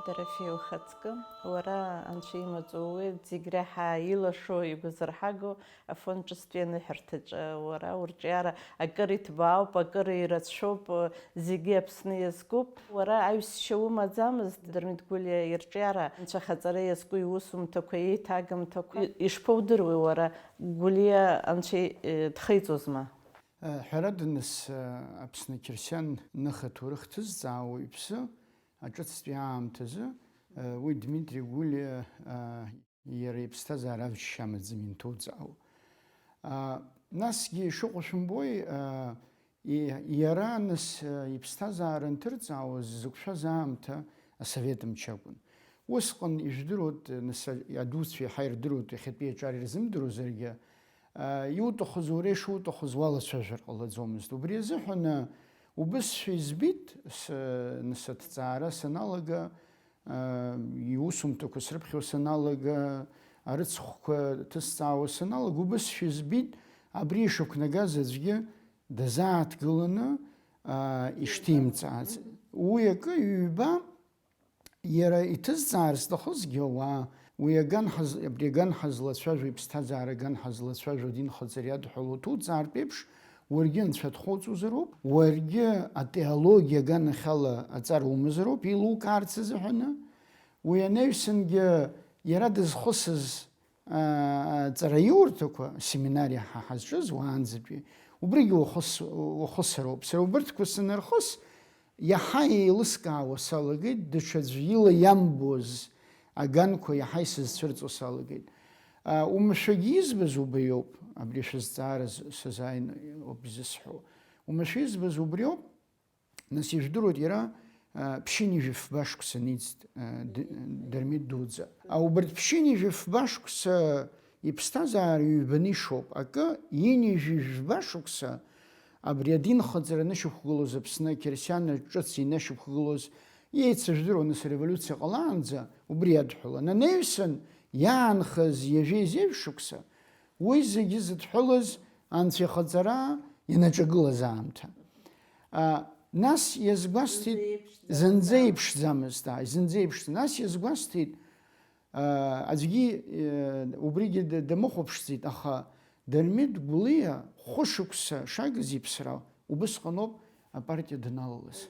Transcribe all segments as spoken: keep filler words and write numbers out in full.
Дорофеиа, ухаҵкы, уара анцәа имаҵ ууеит, зегь реиҳа илашо, игәазырҳагоу Афон ҿыцтәи аныҳәарҭаҿы. Уара урҿиара акыр иҭбаауп, акыр ирацәоуп, зегьы Аԥсны иазкуп. Уара аҩсшьа умаӡамызт, Дырмит Гәлиа ирҿиара, анцәахаҵара иазку иусумҭақәа, еиҭагамҭақәа. Ишԥоудыруеи уара, Гәлиа анцәа, э, дхеиҵозма? Ҳәарада, нас, Аԥсны ақьырсиан ныха ҭоурых ҭызҵаауа иԥсы аҿыцтәи аамҭазы, уи Дмитри Гәлиа, иара иԥсҭазаара авшьшьа амаӡам инҭоуҵаауа. Насгьы ишыҟоу шәымбои, иара, нас, иԥсҭазаара анҭырҵаауаз зықәшәаз аамҭа асовет мчы акәын. Усҟан ижәдыруеит, нас, адуцәа иаҳа ирдыруеит, иахьатәи аҿар ирзымдыруазаргьы, иуҭахыз уара ишуҭахыз уалацәажәар ҟалаӡомызт. Убри азыҳәан убысшәа избеит, нас, аҭҵаара саналага, иусумҭақәа срыԥхьо саналага, арыцхәқәа ҭысҵаауа саналага, убысшәа избеит, абри ишықәнагаз аӡәгьы дазааҭгыланы ишҭимҵаац. Уи акы ҩба, иара иҭызҵаар зҭахызгьы ауаа, уи аганҳаз-, абри аганҳазлацәажәо, иԥсҭазаара аганҳазлацәажәо, адинхаҵара иадҳәало уҭуҵаартә еиԥш, уаргьы анцәа дхоуҵозароуп, уаргьы атеологиа аганахьала аҵара умазароуп, еилукаарц азыҳәаны. Уи анаҩсангьы иара дызхысыз, аа, ҵараиурҭақәа, семинариа ҳа ҳазҿыз уаанӡатәи, убригьы ухыс-, ухысыроуп. Сара убырҭқәа санырхыс, иаҳа еилыскаауа салагеит, даҽаӡә ила иамбоз аганқәа иаҳа исызцәырҵуа салагеит. А, умшәагьы избаз убриоуп, абри шәызҵаара с-, сазааины ауп изысҳәо. Умшәа избаз убриоуп, нас ижәдыруеит иара, а, ԥшьынҩажәи фба шықәса ниҵт, а, Д-, Дырмит дуӡӡа. А, убарҭ ԥшьынҩажәи фба шықәса иԥсҭазаара ҩбаны ишоуп. Акы, ҩынҩажәи жәба шықәса абри адинхаҵара анышьақәгылоз, Аԥсны ақьырсианра ҿыц инышьақәгылоз, еицыжәдыруан, нас ареволиуциа ҟалаанӡа убри иадҳәалан. Анаҩсан иаанхаз ҩажәи зежә шықәса, уи зегьы зыдҳәалаз Анцәа ихаҵара ианаҿагылаз аамҭа. А, нас иазгәасҭеит, зынӡа иеиԥшӡамызт, ааи, зынӡа иеиԥшӡам. Нас иазгәасҭеит, аа, аӡәгьы, э, убригьы д-, дамыхәаԥшӡеит, аха Дырмит Гәлиа хәышықәса шагыз иԥсра убысҟаноуп апартиа даналалаз.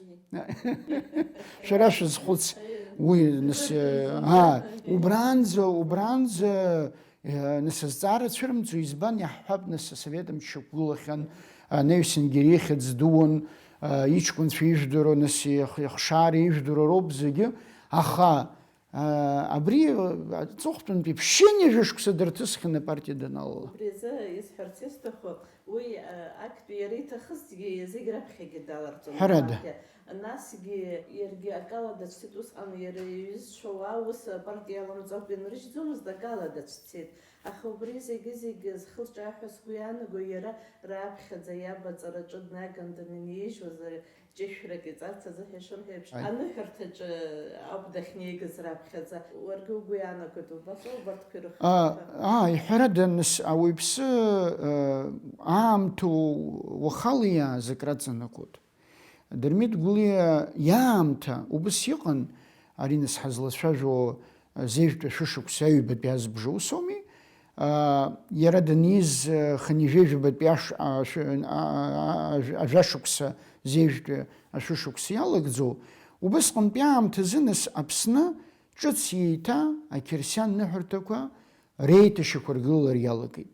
Шәара шәазхәыц, уи, нас, э, аа, убранӡа, убранӡа, э, нас, азҵаара цәырымҵуа, избан, иаҳҳәап, нас, асовет мчы шьақәгылахьан, анаҩсангьы ихьӡ дуун, э, иҷкәынцәа ижәдыруа, нас, ихшара ижәдыруа роуп зегьы, аха Абри аҵыхәтәантәи ԥшьынҩажәа шықәса дырҭысхьан апартиа даналала. Убри азы исҳәарц исҭаху, уи актәи иара иҭахызҭгьы зегь раԥхьагьы даларҵон. Ҳәарада. Апартиа. Насгьы иаргьы акала дацәцеит, усҟан иара иҩызцәа уаа ус апартиа иаламҵакәа инрыжьӡомызт, акала дацәцеит. Аха убри зегьы-зегьы зхы лҿаҳәа сгәы иаанаго, иара раԥхьаӡа иаб аҵараҿы днаган данынижьуаз, ҷышәрак иҵарц азыҳәа ишырҳәо еиԥш, Аи. Аныҳәарҭаҿы ауп дахьнеигаз раԥхьаӡа. Уаргьы угәы иаанагоит, убаҵәҟьа убарҭқәа ирыххо. А, ааи, ҳәарада, нас, ауаҩԥсы, э, аамҭоу уахала иааз акраҵанакуеит. Дырмит Гәлиа иаамҭа убыс иҟан, ари, нас, ҳазлацәажәо, зежәтәи ашәышықәса аҩбатәи азбжа ус ауми? Аа, иара даниз, хынҩажәи жәабатәи ашә-, ашә-, а-, а-, а-, ажәашықәса, зежәтәи ашәышықәса иалагӡоу, убысҟантәи аамҭазы, нас, Аԥсны ҿыц еиҭа ақьырсиан ныҳәарҭақәа реиҭашьақәыргылара иалагеит.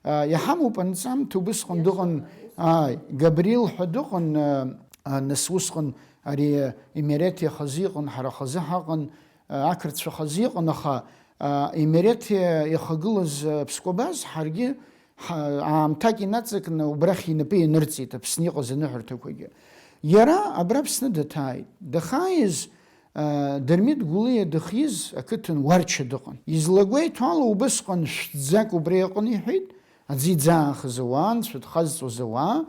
Иаҳамоуп анҵамҭа, убысҟан дыҟан, ааи, Габрил ҳәа дыҟан, нас усҟан ари Емереҭ иахазы иҟан, ҳара хазы ҳаҟан, ақырҭцәа хазы иҟан, аха Емереҭ иахагылаз аԥсқәа абаз ҳаргьы ҳа-, аамҭак инаҵакны убрахь инапы ианырҵеит Аԥсны иҟаз аныҳәарҭақәагьы. Иара абра Аԥсны даҭааит. Дахааиз, Дырмит Гәлиа дыхиз ақыҭан Уарча дыҟан. Излагәеиҭо ала, убысҟан шәҭӡак убра иҟан, иҳәеит, аӡы иӡаахыз ауаа, анцәа дхазҵоз ауаа.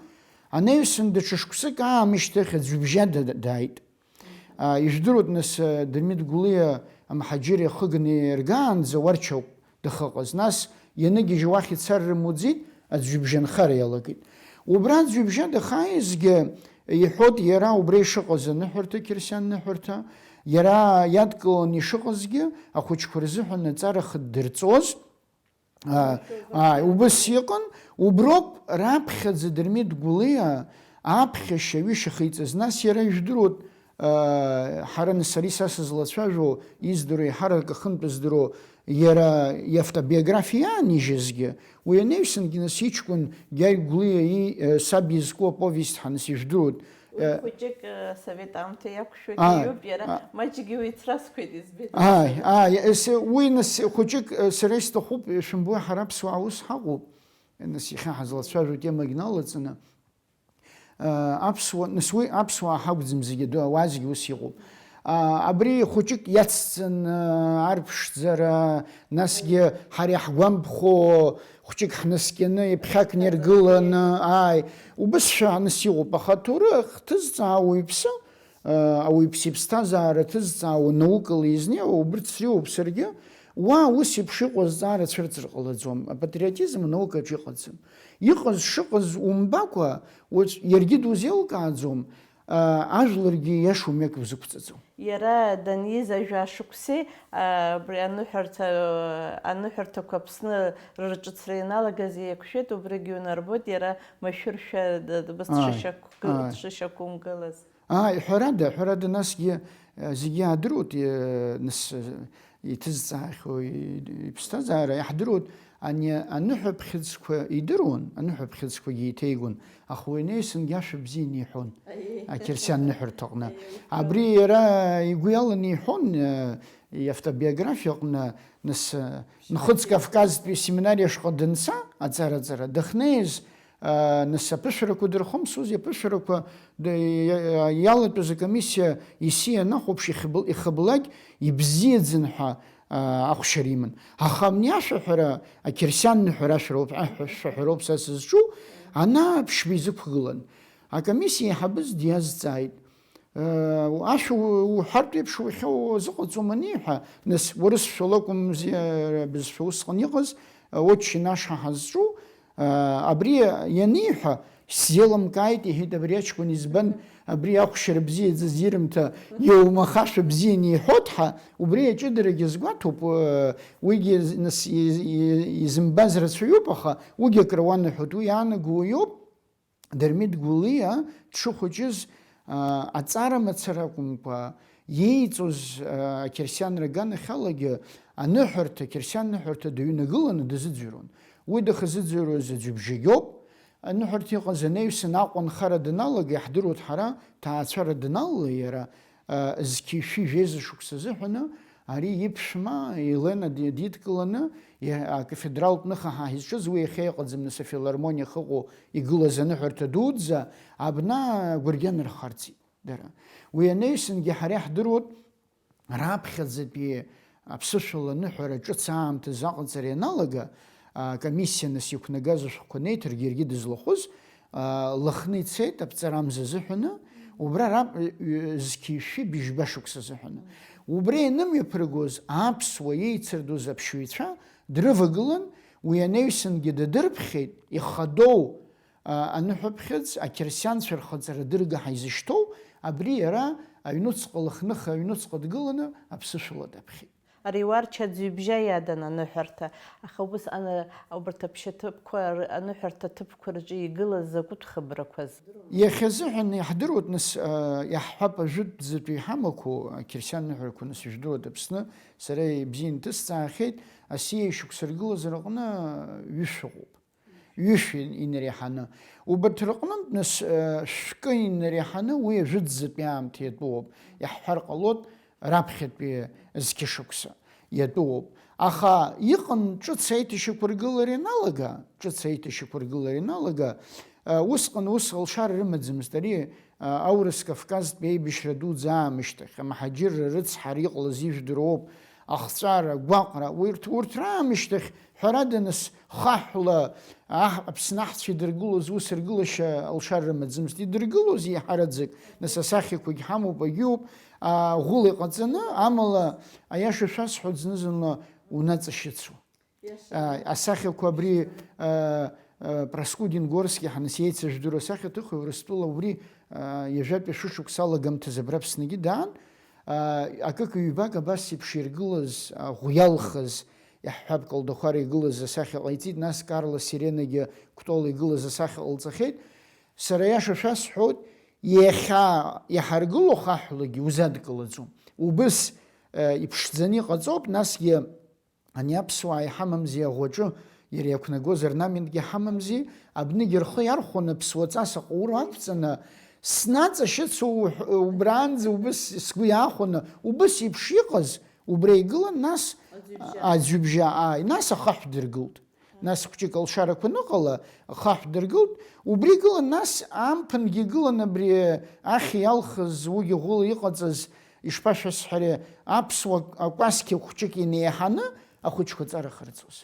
Анаҩсан даҽа шықәсык аамышьҭахь аӡҩыбжьа да-, дааит. Ижәдыруеит, нас, Дырмит Гәлиа амҳаџьыр иахыганы иаргаанӡа Уарча ауп дахыҟаз. Нас ианыгьежьуа уахь ицар рымуӡеит, аӡҩыбжьанхара иалагеит. Убра аӡҩыбжьа дахааизгьы, иҳәоит, иара убра ишыҟаз аныҳәарҭа, қьырсиан ныҳәарҭа, Иара иадкыланы ишыҟазгьы, ахәыҷқәа рзыҳәан аҵара хыддырҵоз, аа, аа, убыс иҟан, уброуп раԥхьаӡа Дырмит Гәлиа аԥхьашьа аҩышьа ахиҵаз. Нас иара, ижәдыруеит, аа, ҳара, нас, ари са сызлацәажәо, издыруа, еиҳарак ахынтә здыруа, иара иавтобиографиа иаанижьызгьы, уи анаҩсангьы, нас, иҷкәын Гьаргь Гәлиа и-, саб изку аповест ҳәа, нас, ижәдыруеит. Уи, э, хәыҷык, э, асовет аамҭа иақәшәогьы, а, иоуп, иара, а, маҷгьы уи ицрасқәеит, избеит. Ааи, ааи, ес-, уи, нас, хәыҷык, э, сара исҭахуп, шәымбои, ҳара аԥсуаа ус ҳаҟоуп. Нас, иахьа ҳазлацәажәо темагь налаҵаны, э, аԥсуа, нас, уи аԥсуаа ҳакәӡам зегьы, ду-, ауаа зегьы ус иҟоуп. А, абри хәыҷык иацҵаны, арԥшӡара, насгьы ҳара иаҳгәамԥхо, хәҷык ҳнаскьаны, иԥхьак ниргыланы, ааи, убысшәа аныс иҟоуп, аха аҭоурых ҭызҵаауа иԥсы, э, ауаҩԥсы иԥсҭазаара ҭызҵаауа наукала изнеиуа убырҭ сриуоуп саргьы, уа ус еиԥш иҟоу азҵаара цәырҵыр ҟалаӡом, апатриотизм анаукаҿ иҟаӡам. Иҟаз шыҟаз умбакәа, уаҵә-, иаргьы дузеилкааӡом, ажәларгьы иашоу мҩак узықәҵаӡом. Иара даниз ажәа шықәсеи, абри аныҳәарҭа, аныҳәарҭақәа Аԥсны рырҿыцра ианалагаз еиқәшәеит, убригьы унарбоит, иара машәыршәа д-, д-, Ааи, дшышьақәгы-, ааи. дшышьақәымгылаз. Ааи, ҳәарада, ҳәарада, насгьы, э, зегьы иаадыруеит, э, нас, э, иҭызҵаахьоу и-, иԥсҭазаара, иаҳдыруеит, ани аныҳәаԥхьыӡқәа идыруан, аныҳәаԥхьыӡқәагьы еиҭеигон, аха уи анаҩсангьы ашәа бзианы иҳәон, Аиеи. ақьырсиан ныҳәарҭаҟны. Аиеи. Абри иара игәы иаланы иҳәон, э, иавтобиографиаҟны, нас, э, Нхыҵ Кавказтәи семинариа ашҟа данца, аҵараҵара, дахьнеиз, Нас аԥышәарақәа дырхымсузи, аԥышәарақәа д-, иа-, иалатәаз акомиссиа исиа анахәаԥш, ихыбл-, ихыблак ибзиаӡан ҳәа, а, ахәшьара иман. Аха абни ашәаҳәара, ақьырсиан ныҳәара ашәароуп, ашәаҳәароуп са сызҿу, ана ԥшьба изықәгылан. Акомиссиа аиҳабыз диазҵааит. Э, ашәа у-, уҳәартә еиԥш уахьа уазыҟаҵом аниҳәа, нас, урысшәа лакәымзи, э, бызшәа усҟан иҟаз, э, отче наш ҳәа ҳазҿу, э, абри ианиҳәа, сзеилымкааит, иҳәеит абри аҷкәын, избан абри ахәшьара бзиаӡаз ирымҭа, иоумаха ашәа бзианы иҳәоит ҳәа, убри аҷыдарагьы азгәаҭоуп, э, уигьы, нас, и-, и-, изымбаз рацәаҩуп, аха уигьы акры уанаҳәоит, уи иаанаго уаҩуп. Дырмит Гәлиа дшыхәыҷыз, аа, аҵара мацара акәымкәа, иеиҵоз, аа, ақьырсианра аганахьалагьы аныҳәарҭа, ақьырсиан ныҳәарҭа дыҩнагыланы дазыӡырҩуан. Уи дахьазыӡырҩуаз аӡә ибжьагьоуп. Аныҳәарҭа иҟаз анаҩсан Аҟәа анхара даналага, иаҳдыруеит ҳара, ҭаацәара даналала иара, зқьи жәшәи жәеиза шықәса азыҳәаны, ари иԥшәма Елена ди-, дидкыланы, иа-, акафедралтә ныха ҳа ҳизҿыз, уи иахьа иҟаӡам, нас, афилармониа ахьыҟоу игылаз аныҳәарҭа дуӡӡа, абна агәыргьан рхарҵеит дара. Уи анаҩсангьы ҳара иаҳдыруеит, раԥхьаӡатәи аԥсышәала аныҳәара ҿыц аамҭазы аҟаҵара ианалага, акомиссиа нас иқәнагаз ашәҟәқәа неиҭаргьы иаргьы дызлахәыз, аа, Лыхны ицеит аԥҵарамза азыҳәаны, убра раб-, ҩ-, зқьи жәшәи быжьба шықәса азыҳәаны. Убра ианымҩаԥыргоз аԥсуа иеицырдоз аԥшьаҩцәа дрывагылан, уи анаҩсангьы дадырԥхьеит, ихадоу, аа, аныҳәаԥхьыӡ, ақьырсианцәа рхаҵара дырга ҳәа изышьҭоу, абри иара аҩнуҵҟа Лыхныха аҩнуҵҟа дгыланы аԥсышәала даԥхьеит. Ари уарча аӡҩыбжьа иадан аныҳәарҭа, аха убыс ана-, убарҭ аԥшьаҭыԥқәа р-, аныҳәарҭа ҭыԥқәа рҿы игылаз закәытә хыбрақәаз? Иахьазыҳәан иаҳдыруеит, нас, а, иаҳҳәап, ажәытәӡатәи иҳамақәоу, ақьырсиан ныҳәарақәа, нас, ижәдыруеит Аԥсны, сара ибзианы ҭысҵаахьеит, асиа ишықәсыргылаз рыҟны ҩышә ыҟоуп. Ҩышә инареиҳаны. Убарҭ рыҟнынтә, нас, э, шәкы инареиҳаны уи ажәытәӡатәи аамҭа иатәуоуп. Иаҳҳәар ҟалоит, раԥхьатәи зқьышықәса иатәуоуп. Аха иҟан ҿыц аиҭашьақәыргылара ианалага, ҿыц аиҭашьақәыргылара ианалага, э, усҟан ус алшара рымаӡамызт. Ари, э, аурыс Кавказтәи аибашьра дуӡӡа аамышьҭахь, амҳаџьырра рыцҳара иҟалаз ижәдыруоуп, ахҵәара, агәаҟра, урҭ, урҭ раамышьҭахь Ҳәарада, нас, хаҳәла аҳ-, Аԥсны аҳцәа идыргылоз ус ргылашьа алшара рымаӡамызт. Идыргылоз еиҳараӡак, нас, асахьақәагь ҳамоуп, агьыуп, а, ӷәыла иҟаҵаны, амала, аиаша шәасҳәоит, зны-зынла унаҵашьыцуа. Иаша. А, асахьақәа абри, а, а, Проскурин Горски ҳаныс иеицыжәдыруа асахьаҭыхҩы Урыстәыла убри, а, ҩажәатәи шәышықәса алагамҭазы абра Аԥсныгьы даан, Акык-ҩбак абас еиԥш иргылаз, аӷә иалхыз, иаҳҳәап, Колдахәара игылаз асахьа ҟаиҵеит, нас Карло Сиренагьы Кәтол игылаз асахьа ҟалҵахьеит. Сара аиаша шәасҳәоит, иахьа иҳаргыло хаҳәлагьы узадкылаӡом. Убыс, э, иԥшӡаны иҟаҵоуп, насгьы ани аԥсуаа иҳамамзи аӷәаҿы, иара иақәнагоз орнаментгьы ҳамамзи, абнагьы рхы иархәаны ԥсуаҵас аҟаура ақәҵаны, снаҵашьыцуа уҳ-, убраанӡа убыс сгәы иаахәаны, убыс еиԥш иҟаз, убра игылан, нас аӡҩыбжьа, аӡҩыбжьа, ааи, нас ахаҳә дыргылт. Нас хәҷык алшарақәа аныҟала, ахаҳә дыргылт, убри гылан, нас амԥынгьы гылан абри ахьи иалхыз, уигьы ӷәыла иҟаҵаз, ишԥашәасҳәари, аԥсуа акәасқьа хәҷык инеиҳаны ахәыҷқәа ҵарахырҵоз.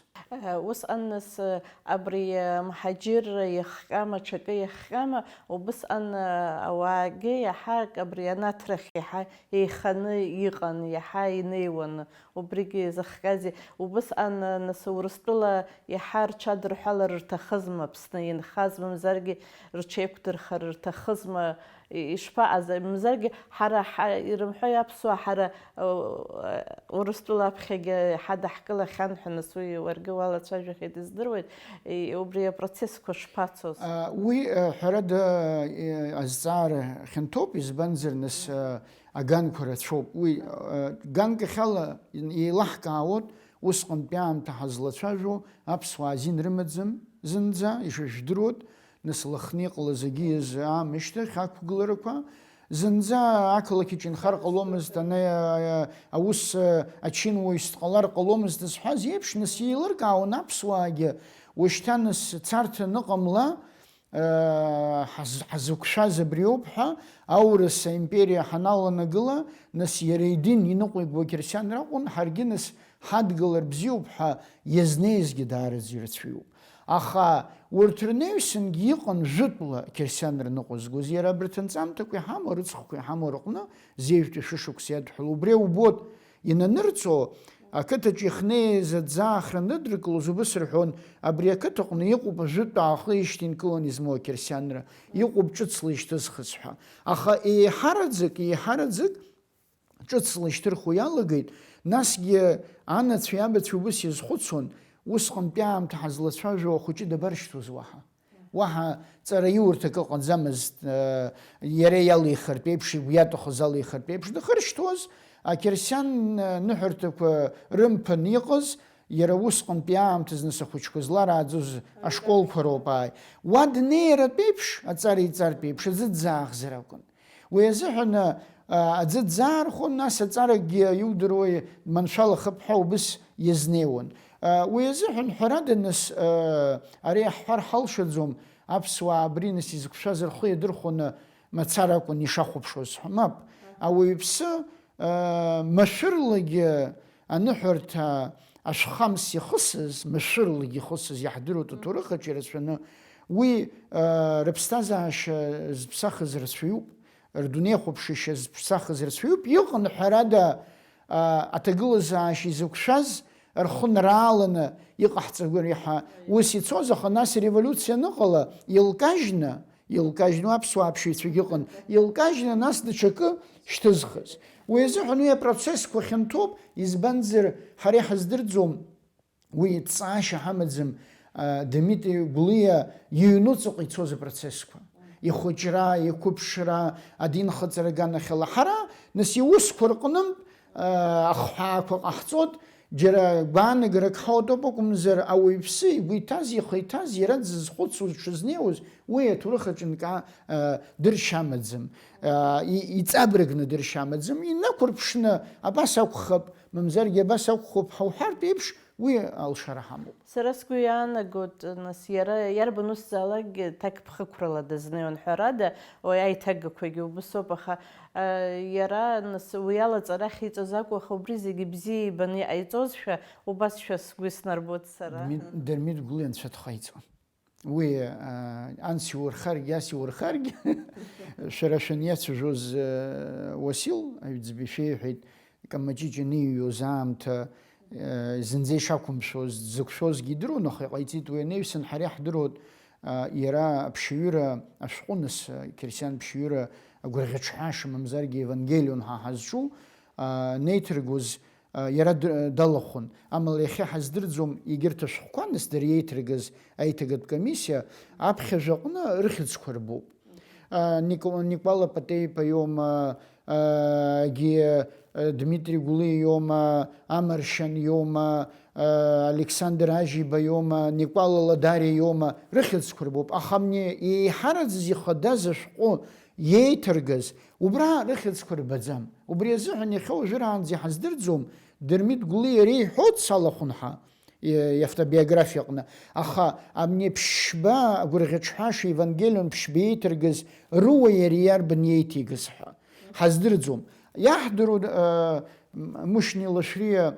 Усҟан нас абри амҳаџьырра иахҟьама, ҽакы иахҟьама, убысҟан ауаагьы иаҳа абри анаҭрахь иаҳа еиханы иҟан, иаҳа инеиуан. Убригьы зыхҟьазеи? Убысҟан, нас, Урыстәыла иаҳа рҽадырҳәалар рҭахызма, Аԥсны инхаз, мамзаргьы рҽеиқәдырхар рҭахызма? И-, ишԥаҟаз? Мамзаргьы ҳара ҳа-, ирымҳәои аԥсуаа, ҳара, э, Урыстәыла аԥхьагьы ҳадаҳкылахьан ҳәа, нас уи уаргьы уалацәажәахьеит, издыруеит. И-, убри апроцессқәа шԥацоз? А, уи, э, ҳәарада, э, азҵаара хьанҭоуп, избанзар, нас, э, аганқәа рацәоуп. Уи, э, ганкахьала еилаҳкаауеит, усҟантәи аамҭа ҳазлацәажәо аԥсуаа азин рымаӡам зынӡа, ишыжәдыруеит, нас Лыхны иҟалаз агьиаз аамышьҭахь ақәгыларақәа, зынӡа ақалақь иҿы инхар ҟаломызт, ана, э, аус, э, ачынуаҩс дҟалар ҟаломызт зҳәаз еиԥш, нас еилыркаауан аԥсуаагьы, уашьҭа нас царҭа аныҟамла, Ҳаз-, ҳазықәшәаз абриоуп ҳәа, аурыс аимпериа ҳаналанагыла, нас иара идин иныҟәигоу ақьырсианра акәын, ҳаргьы нас ҳадгылар бзиоуп ҳәа иазнеизгьы даараӡа ирацәаҩуп. Аха урҭ рнаҩсангьы иҟан жәытәла ақьырсианра ныҟәызгоз, иара абарҭ анҵамҭақәа иҳамоу, арыцхәқәа иҳамоу рҟны зеижәтәи шәышықәса иадҳәалоу. Убри аубоит, инанырҵо, ақыҭаҿы ихнеиз аӡаахра ныдрыклоз убыс рҳәон, абри ақыҭаҟны иҟоуп ажәытә аахижьҭеи инкыланы измоу ақьырсианра, иҟоуп ҿыцла ишьҭызхыз ҳәа. Аха еиҳараӡак, еиҳараӡак ҿыцла ишьҭырхуа иалагеит, насгьы анацәеи абацәеи убыс иазхәыцуан, усҟантәи аамҭа ҳазлацәажәо ахәыҷы дабаршьҭуаз уаҳа? Уаҳа ҵара иурҭак ыҟаӡамызт, э, иара иалихыртә еиԥш, игәы иаҭахыз алихыртә еиԥш дахыршьҭуаз, ақьырсиан, э, ныҳәарҭақәа рымԥын иҟаз, иара усҟантәи аамҭазы нас ахәыҷқәа зларааӡоз ашколқәа роуп, ааи. Уа днеиратә еиԥш, аҵара иҵартә еиԥш, аӡы дзаахзар акәын. Уи азыҳәан, а, аӡы дзаархон, нас аҵаракгьы иудыруеи, маншәала хыԥҳәа убыс иазнеиуан. А, уи азыҳәан, ҳәарада, нас, а, ари аҳҳәар ҳалшаӡом, аԥсуаа абри нас изықәшәаз рхы иадырхәаны мацара акәын ишахәаԥшуаз ҳәа. Мап, ауаҩԥсы, а, машәырлагьы аныҳәарҭа ашәхамс ихысыз, машәырлагьы ихысыз иаҳдыруеит аҭоурых аҿы ирацәаны, уи, а, рыԥсҭазаашьа зыԥсахыз рацәаҩуп. Рдунеихәаԥшышьа зыԥсахыз рацәаҩуп, иҟан, ҳәарада, а, аҭагылазаашьа изықәшәаз рхы нрааланы иҟаҳҵагәар иаҳа ус ицоз, аха нас ареволиуциа аныҟала, илкажьны, илкажьны, аԥсуаа аԥшьаҩцәагьы ыҟан, илкажьны нас даҽакы шьҭызхыз. Уи азыҳәан уи апроцессқәа хьанҭоуп, избанзар, ҳара иҳаздырӡом. Уи ҵаашьа ҳамаӡам, а, Дмитри Гәлиа иҩнуҵаҟа ицоз апроцессқәа. Ихәыҷра, иқәыԥшра, адинхаҵара аганахьала. Ҳара, нас, иусқәа рҟнынтә, а, ахҳәаақәа ҟаҳҵоит, џьара гәаанагарак ҳауатәуп акәымзар, ауаҩԥсы игәы иҭаз, ихы иҭаз, иара дзызхәыцуаз, дшызнеиуаз, уи аҭоурых аҿы нкаа, а, дыршьа амаӡам, а, и-, иҵабыргны дыршьа амаӡам, инақәырԥшны абас акәхап, мамзаргьы абас акәхап ҳауҳәартә еиԥш, Уи алшара ҳамоуп. Сара сгәы иаанагоит, нас, иара иарбан усзаалакгьы ҭакԥхықәрала дазнеиуан, ҳәарада, уи аиҭагақәагьы убысоуп, аха, а, иара, нас, уи ала аҵара ахьиҵоз акәу, аха убри зегьы бзиа ибаны иҟаиҵозшәа, убасшәа сгәы иснарбоит сара. Дмит-, Дырмит Гәлиа анцәа дхаиҵон. Уи, а, анс иурхаргь, ас иурхаргь, шәара шәаниацәажәоз, а, Уасил Аҩӡбеи шәеиҳәеит, Камаҷыҷ аниҩуаз аамҭа, э, зынӡа ишақәымшәоз, дзықәшәозгьы идыруан, аха иҟаиҵеит уи анаҩсан, ҳара иаҳдыруан, а, иара аԥшьаҩыра ашәҟәы, нас, а, қьырсиан ԥшьаҩыра агәырӷьаҿҳәаша, мамзаргьы Евангелион ҳәа ҳазҿу, неиҭыргоз иара далахәын. Амала иахьа ҳаздырӡом егьырҭ ашәҟәқәа, нас дара иеиҭыргаз аиҭагатә комиссиа аԥхьажә аҟны рыхьӡқәа рбоуп. Нико-, Никәала Патеиԥа иоума, егьи Дмитри Гәлиа иоума, Амаршьан иоума, Александр Ажьиба иоума, Никәала Ладариа иоума, рыхьӡқәа рбоуп. Аха абни еиҳараӡаз ихадаз ашәҟәы иеиҭаргаз, убра рыхьӡқәа рбаӡам. Убри азыҳәан иахьа уажәраанӡа иҳаздырӡом, Дырмит Гәлиа иара иҳәоит салахәын ҳәа, и-, иавтобиографиаҟны. Аха абни ԥшьба, агәырӷьаҿҳәаша Евангелион ԥшьба иеиҭаргаз Руа иареи иарбан иеиҭеигаз ҳәа ҳаздырӡом. Иаҳдыруа, э, Мушьни Лашәриа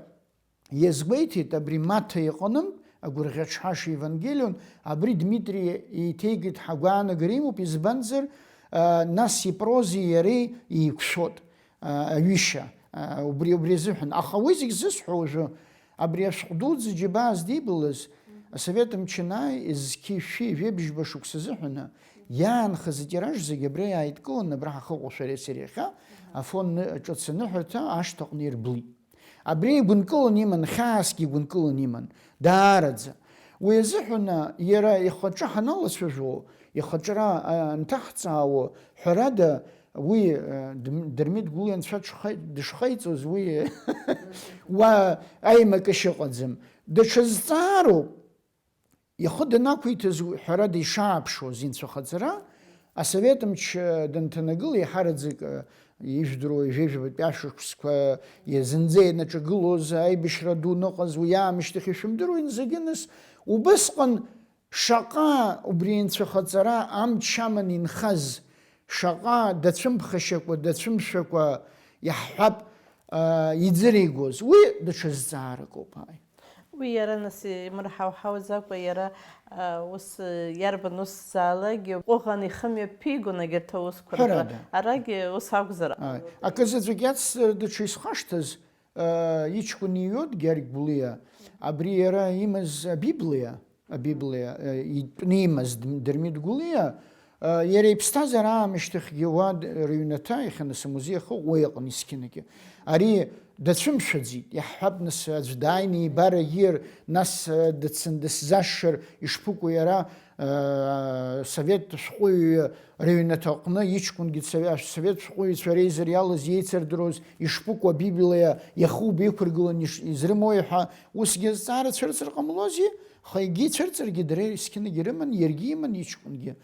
иазгәеиҭеит, абри Маҭа иҟынтә, агәырӷьаҿҳәаша Евангелион, абри Дмитри еиҭеигеит ҳәа агәаанагара имоуп, избанзар, а, нас ипрози иареи еиқәшәот, а, аҩышьа, а, убри, убри азыҳәан. Аха уи зегь зысҳәо уажәы, абри ашәҟә дуӡӡа џьабаа здибалаз, асовет мчы анааи, зқьи шәи жәибжьба шықәса азыҳәаны, иаанхаз атираж зегь абра иааидкыланы, абра ҳахыҟоу шәареи сареи иахьа, Афон ны-, ҿыц аныҳәарҭа ашҭаҟны ирблит. Абри игәынкыланы иман, хьаасгьы игәынкыланы иман, даараӡа. Уи азыҳәан, а, иара ихаҿы ҳаналацәажәо, ихаҿра, а, анҭаҳҵаауа, ҳәарада, уи, а, Дм-, Дырмит Гәлиа анцәа дшха-, дышхеиҵоз, уи уа аимакышьа ыҟаӡам. Даҽа зҵаароуп. Ихы данақәиҭыз, ҳәарада, ишааԥшуаз инцәахаҵара, асовет мч данҭанагыла, еиҳараӡак, ижәдыруа ҩажәижәабатәи ашықәсқәа зынӡа ианаҿагылоз аибашьра ду аныҟаз, уи аамышьҭахь ишәымдыруа, зегьы нас, убысҟан шаҟа убри инцәахаҵара амч аман инхаз, шаҟа дацәымԥхашьакәа, дацәымшәакәа, иаҳҳәап, иӡыригоз, уи даҽа зҵааракоуп, ааи. Уи иара нас имырҳауҳауаӡакәа, иара, а, ус, а, иарбан усзаалакгьы ҟәыӷан ихымҩаԥигон егьырҭ аусқәа рҿы. Ҳәарада. Арагьы ус акәзар. Ааи. Акы заҵәык иацсҵар, даҽа исхашҭыз, а, иҷкәын иҩуеит Гьаргь Гәлиа. Абри иара имаз Абиблиа, Абиблиа, а, итәны имаз Дм-, Дырмит Гәлиа, Иара иԥсҭазаара аамышьҭахьгьы уа д-, рыҩнаҭа, иахьаныс амузеи ахы, уи аҟны есқьынагьы. Ари дацәымшәаӡеит, иаҳҳәап, нас, аӡә дааины ибар агьир, нас, дыццан дысзашшыр, ишԥыкәу иара, совет шәҟәыҩҩы рыҩнаҭаҟны иҷкәынгьы сове-, совет шәҟәыҩҩцәа реизара иалаз иеицырдыруаз, ишԥыкәу Абиблиа иахуба иқәыргыланы иш-, изрымои ҳәа, усгьы азҵаара цәырҵыр ҟамлози? Аха егьи цәырҵыргьы дара есқьынагьы рыман, иаргьы иман иҷкәынгьы.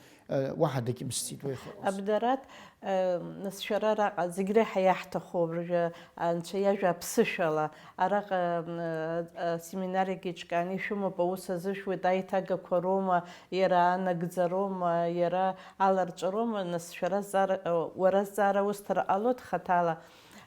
Уаҳа дагьымсӡеит уи иҟалаз. Абдарат, нас шәара араҟа зегь реиҳа иаҳҭаху абыржәы Анцәа иажәа аԥсышәала, араҟа, м, а, асеминариагьы иҿкааны ишәымоуп, аус азышәуеит, аиҭагақәа роума, иара анагӡароума, иара аларҵәароума, нас шәара зҵаара, а, уара зҵаара усҭар ҟалоит хаҭала,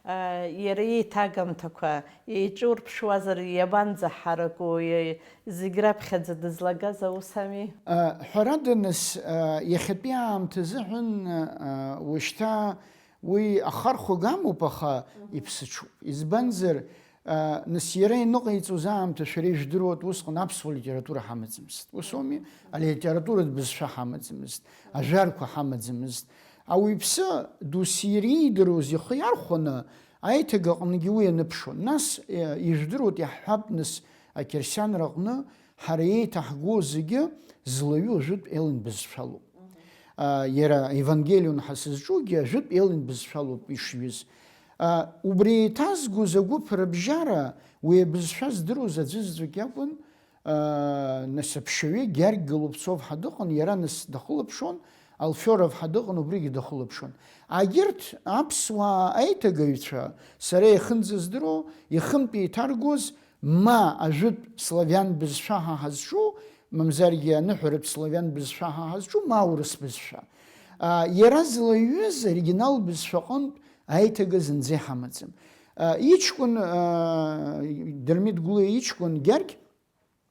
а, иара иеиҭагамҭақәа, еиҿурԥшуазар иабанӡаҳараку, иа-, зегь раԥхьаӡа дызлагаз аус ами? А, ҳәарада, нас, а, иахьатәи аамҭа азыҳәан, а, уажәшьҭа уи ахархәага амоуп, аха иԥсыҽуп. Избанзар, а, нас иара ианыҟаиҵоз аамҭа шәара ижәдыруа, усҟан аԥсуа литература ҳамаӡамызт. Ус ауми? Алитературатә бызшәа ҳамаӡамызт, ажәарқәа ҳамаӡамызт. Ауаҩԥсы досу иара иидыруаз ихы иархәаны, аиҭагаҟынгьы уи аныԥшуан. Нас, е, ижәдыруеит, иаҳҳәап, нас, ақьырсианра аҟны ҳара еиҭаҳго зегьы злаҩу ажәытә Елен бызшәалоуп. А, иара Евангелион ҳәа сызҿугьы ажәытә Елен бызшәалоуп ишҩыз. А, убри еиҭазгоз агәыԥ рыбжьара уи абызшәа здыруаз аӡәы заҵәык иакәын, Нас аԥшьаҩы Гьаргь Голубцов ҳәа дыҟан, иара нас дахылаԥшуан, Алферов ҳәа дыҟан, убригьы дахылаԥшуан. Агьырҭ аԥсуаа аиҭагаҩцәа, сара иахьынӡаздыруа, ихынтә еиҭаргоз, ма ажәытә славиан бызшәа ҳәа ҳазҿу, мамзаргьы аныҳәаратә славиан бызшәа ҳәа ҳазҿу, ма аурыс бызшәа. А, иара злаҩыз оригинал бызшәаҟынтә аиҭага зынӡа иҳамаӡам. А, иҷкәын, а, Дырмит Гәлиа иҷкәын Гьаргь,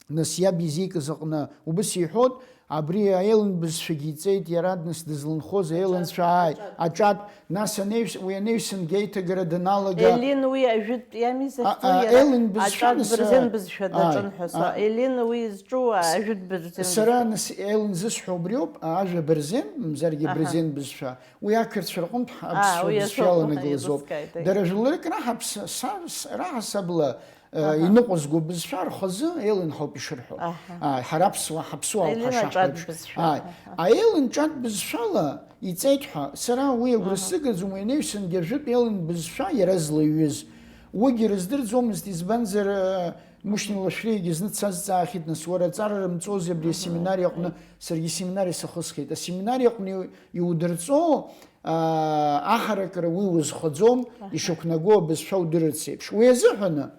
Нас иаб изикыз аҟны убыс иҳәоит, абри аелын бызшәагьы иҵеит, иара нас дызлынхоз аелынцәа, ааи, аҿатә, нас анаҩс-, уи анаҩсангьы аиҭагара даналага. Елин уи ажәытә иами захьӡу, а, а, иара елын бызшәа аҿатә нас, бырзен а, бызшәа даҿын ҳәа са. А, елин уи изҿу с-, ажәытә бырзен сара бызшәа. Нас елын зысҳәо убриоуп, а, ажәа бырзен, мамзаргьы, аҳа, бырзен бызшәа. Уи ақырҭцәа рҟынтә ҳаԥсуа, аа, уи бызшәала азоуп, нагылазоуп. Еилыскааит, аи. Дара жәларык раҳаԥс-, са-, с-, раҳасабала, э, аҳа, иныҟәызго бызшәа рхазы елын ҳауп ишырҳәо. Аҳа. Ааи, ҳара аԥсуаа, ҳаԥсуаа ауп, елын ҳашаҳҳәо аҿатә еиԥш. Бызшәа. Ааи. Аҳа. Аелын ҿатә бызшәала иҵеит ҳәа, сара уи агәра, аҳа, сыгаӡом, уи анаҩсангьы ажәытә елын бызшәа иара злаҩыз. Уигьы рыздырӡомызт, избанзар, э, Мушьни Лашәриагьы зны дсазҵаахьеит, нас, уара аҵара рымҵози абри, аҳа, асеминариа аҟны? Саргьы семинариа сахысхьеит. Асеминариа аҟны иу-, иудырҵо, аа, аҳаракыра уи узхаӡом, аҳа, ишықәнаго абызшәа удырырц еиԥш. Уи азыҳәаны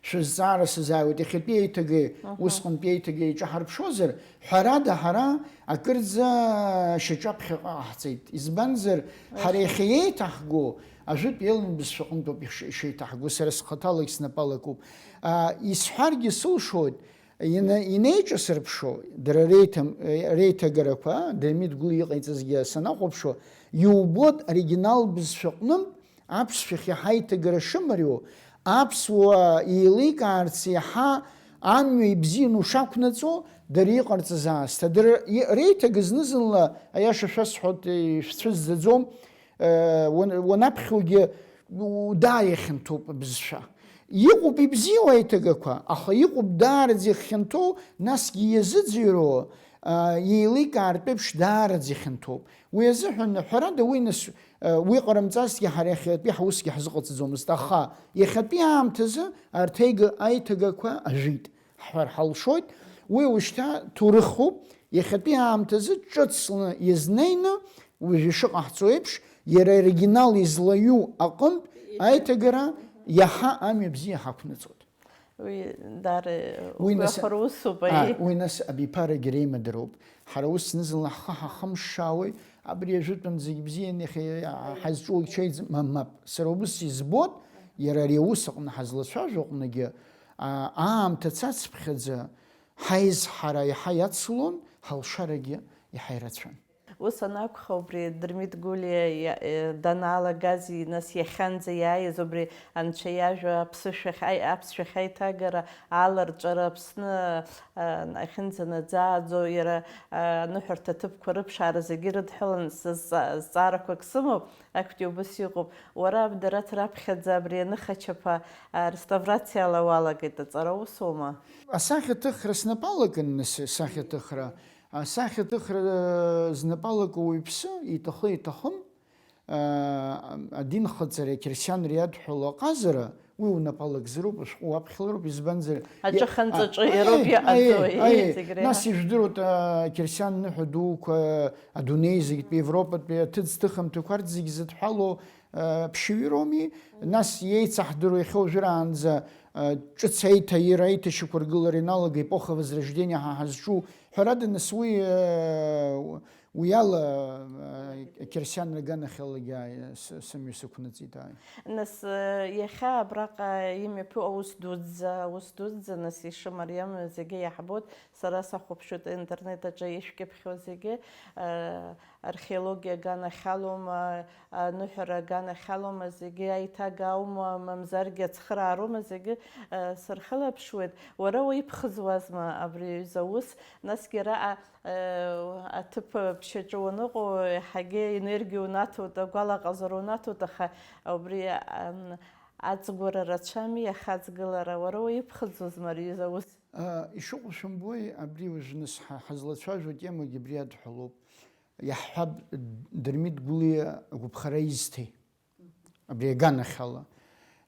шәызҵаара сазааиуеит, иахьатәи аиҭагеи, аҳа, усҟантәи аиҭагеи еиҿаҳарԥшуазар, ҳәарада, ҳара акырӡа шьаҿаԥхьаҟа ҟаҳҵеит. Избанзар, ҳара, аиша, иахьа иеиҭаҳго ажәытә елын бызшәа аҟынтәоуп иш-, ишеиҭаҳго, сара схаҭалагь снапы алакуп. Аа, исҳәаргьы сылшоит, Ина-, инеиҿасырԥшуа, дара реиҭам-, реиҭагарақәа, Дырмит Гәлиа иҟаиҵазгьы санахәаԥшуа, иубоит, оригинал бызшәаҟнытә аԥсшәахь иаҳа аиҭагара шымариоу, аԥсуаа еиликаарц иаҳа амҩа ибзианы ушақәнаҵо, дара иҟарҵаз аасҭа. Дара и-, реиҭага зны-зынла, аиаша шәасҳәоит, ишәцәызӡаӡом, Э, уан-, уанаԥхьогьы у-, даа ихьанҭоуп абызшәа. Иҟоуп ибзиоу аиҭагақәа, аха иҟоуп даараӡа ихьанҭоу, насгьы иазыӡырҩуа, а, еиликаартә еиԥш даараӡа ихьанҭоуп. Уи азыҳәан, ҳәарада, уи нас, э, уи ҟарымҵазҭгьы ҳара иахьатәи ҳусгьы ҳзыҟаҵаӡомызт, аха иахьатәи аамҭазы арҭ аига-, аиҭагақәа ажәит. Ҳҳәар ҳалшоит, уи ушьҭа ҭоурыхуп, иахьатәи аамҭазы ҿыцны иазнеины, уажәы ишыҟаҳҵо еиԥш, иара аоригинал излаҩу аҟынтә аиҭагара иаҳа амҩа бзиа ҳақәнаҵоит. Уи даара уи нас, гәахәара усуп, ааи, аиеи. Уи нас абиԥарагьы реимадароуп. Ҳара ус зны-зынла ҳхы ҳахымшшаауеи, абри ажәытәан зегь бзиан иахьа ҳазҿу ачаиӡ-, ма-, мап. Сара убыс избоит, иара ари аус аҟны ҳазлацәажәо аҟныгьы, а, аамҭа цацԥхьаӡа, ҳаизҳара иаҳа иацлон, ҳалшарагьы иаҳа ирацәан. Ус анакәха, убри Дырмит Гәлиа иа-, е, даналагаз, и-, нас иахьанӡа иааиз убри Анцәа иажәа аԥсышәахь аи-, аԥсшәахь аиҭагара, аларҵәара Аԥсны, а, ахьынӡанаӡааӡо, иара, а, аныҳәарҭа ҭыԥқәа рыԥшаара зегьы ирыдҳәалан сызҵа-, зҵаарақәак сымоуп, актәи убыс иҟоуп. Уара Абдарат раԥхьаӡа абри аныхачаԥа, а, реставрациала уалагеит, аҵара усоума? Асахьаҭыхра снапы алакын, нас, сахьаҭыхра. Асахьаҭыхра, э, знапы алаку уаҩԥсы, иҭахы-иҭахым, э, адинхаҵареи ақьырсианреи иадҳәало аҟазара, уи унапы алакзароуп, ашәҟәы уаԥхьалароуп, избанзар, аҿыханҵаҿы а, иароуп аиеи, иҟаҵоу, аиеи, иеи, аиеи, зегь реиҳа. Нас ижәдыруеит, ақьырсиан ныҳәа дуқәа, адунеи зегьтәи, Европатәи аҭыӡ-ҭыхымҭақәа арҭ зегь зыдҳәало, э, ԥшьҩыроуми, нас иеицаҳдыруа иахьа уажәраанӡа, э, ҿыц аиҭаира, аиҭашьақәыргылара иналага епоха Возрождения ҳа ҳазҿу, ҳәарада, нас уи, э, уи ала, э, ақьырсианра аганахьалагьы, ааи, с-, сымҩа сықәнаҵеит, ааи. Нас, э, иахьа абраҟа имҩаԥу аус дуӡӡа, аус дуӡӡа, нас ишымариам зегьы иаҳбоит. Сара сахәаԥшуеит аинтернет аҿы ишәкьыԥхьу зегьы, э, археологиа аганахьалоума, аныҳәара аганахьалоума, зегьы аиҭага аума, мамзаргьы ацхыраароума, зегьы, э, сырхылаԥшуеит. Уара уиԥхыӡуазма абри аҩыза аус? Насгьы араҟа, э, аҭыԥ ԥшьаҿы уаныҟоу, еиҳагьы енергиа унаҭоит, агәалаҟазара унаҭоит, аха убри, ам, аҵгәара рацәами, ахаҵгылара. Уара уиԥхыӡуазма ари аҩыза аус? А, ишыҟоу шәымбои, абри уажә нас ҳа-, ҳазлацәажәо атемагьы абри адҳәалоуп. Иаҳҳәап, Дырмит Гәлиа агәыԥхара изҭеи? Абри аганахьала.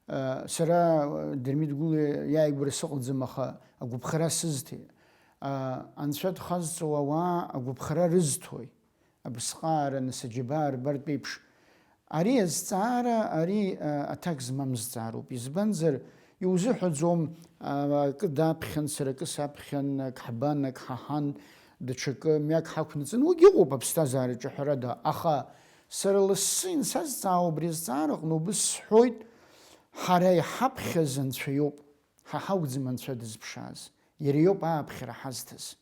А, сара, а, Дырмит Гәлиа иааигәара сыҟаӡам, аха агәыԥхара сызҭеи? А, Анцәа дхазҵо ауаа агәыԥхара рызҭои? Абысҟаара, нас аџьабаа рбартә еиԥш. Ари азҵаара, ари, а, аҭак змам зҵаароуп. Избанзар, иузыҳәаӡом, а, акы даԥхьан, сара акы саԥхьан, ак ҳбан, ак ҳаҳан, даҽакы, мҩак ҳақәнаҵан. Уигь ыҟоуп аԥсҭазаараҿы, ҳәарада. Аха сара лассы инсазҵаауа убри азҵаара аҟны убыс сҳәоит, ҳара иҳаԥхьаз Анцәа иоуп. Ҳа ҳакәӡам Анцәа дызԥшааз. Иара иоуп ааԥхьара ҳазҭаз.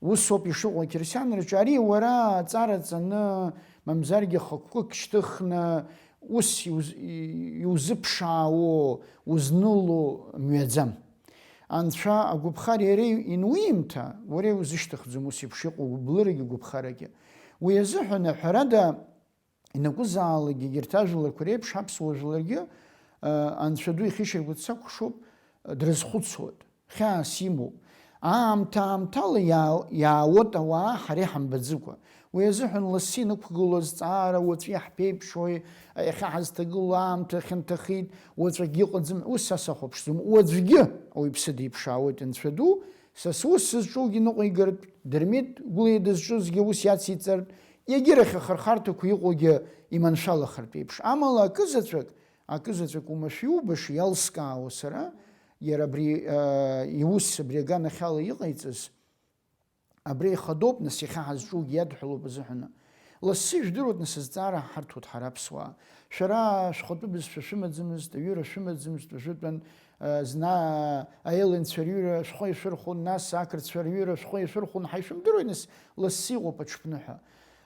Усоуп ишыҟоу ақьырсианраҿы, ари уара аҵара ҵаны, мамзаргьы хықәкык шьҭыхны, ус иуз-, иузыԥшаауоу, узныло мҩаӡам. Анцәа агәаԥхар иара инуимҭа, уара иузышьҭыхӡом ус еиԥш иҟоу гәыблырагьы гәаԥхарагьы. Уи азыҳәан, ҳәарада, Ианакәызаалакгьы егьырҭ ажәларқәа реиԥш аԥсуа жәларгьы, э, Анцәа ду ихьышьаргәыҵ сакәхшоуп, э, дрызхәыцуеит, хьаас имоуп. Аамҭа-аамҭала иаа-, иаауеит ауаа ҳара иҳамбаӡыкәа. Уи азыҳәан лассы инықәгылоу азҵаара уаҵәы иаҳԥеиԥшуеи, иахьа ҳазҭагылоу аамҭа хьанҭахеит, уаҵәагьы ыҟаӡам, ус са сахәаԥшӡом. Уаҵәгьы ауаҩԥсы диԥшаауеит Анцәа ду, са сус сызҿугьы ныҟәигартә, Дырмит Гәлиа дызҿызгьы ус иациҵартә, Егьырахь ахырхарҭақәа иҟоугьы иманшәалахартә еиԥш. Амала акызаҵәык, акызаҵәык уамашәа иубаша, иалскаауа сара, иара абри, э, иус абри аганахьала иҟаиҵаз, абри ихадоуп, нас иахьа ҳазҿугьы иадҳәалоуп азыҳәаны. Лассы ижәдыруеит, нас, азҵаара ҳарҭоит ҳара аԥсуаа. Шәара шәхатәы бызшәа шәымаӡамызт, аҩыра шәымаӡамызт, уажәытәан, э, зны аеллинцәа рҩыра шәхы ишәырхәон, нас ақырҭцәа рҩыра шәхы ишәырхәон, ҳаишәымдыруеи, нас, лассы иҟоуп аҽԥныҳәа.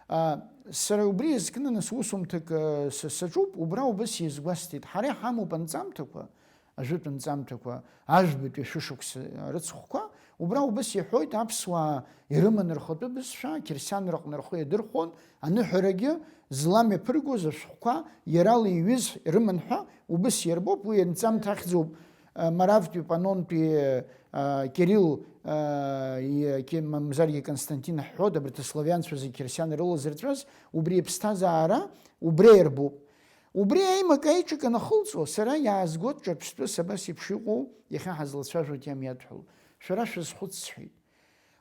А, сара убри иазкны, нас, усумҭак, а, са-, саҿуп, убра убас иазгәасҭеит, ҳара иҳамоуп анҵамҭақәа, ажәытә анҵамҭақәа, ажәбатәи ашәышықәса рыцхәқәа, убра убас иҳәоит, аԥсуаа ирыман рхатәы бызшәа, ақьырсианра аҟны рхы иадырхәон, аныҳәарагьы злам иаԥыргоз ашәҟәқәа иарала иҩыз ирыман ҳәа убыс иарбоуп, уи анҵамҭа ахьӡуп. Маравтәи, Панонтәи, Кирилл, мамзаргьы Константин ҳҳәоит, абарҭ аславианцәа зегь қьырсиан рыла зырҵәаз, убри аԥсҭазаара убри аирбоуп. Убри аимак-аиҿак анахылҵуа, сара иаазгоит ҿырԥштәыс абас еиԥш иҟоу, иахьа ҳазлацәажәо атема иадҳәалоуп. Шәара шәазхәыц, сҳәеит.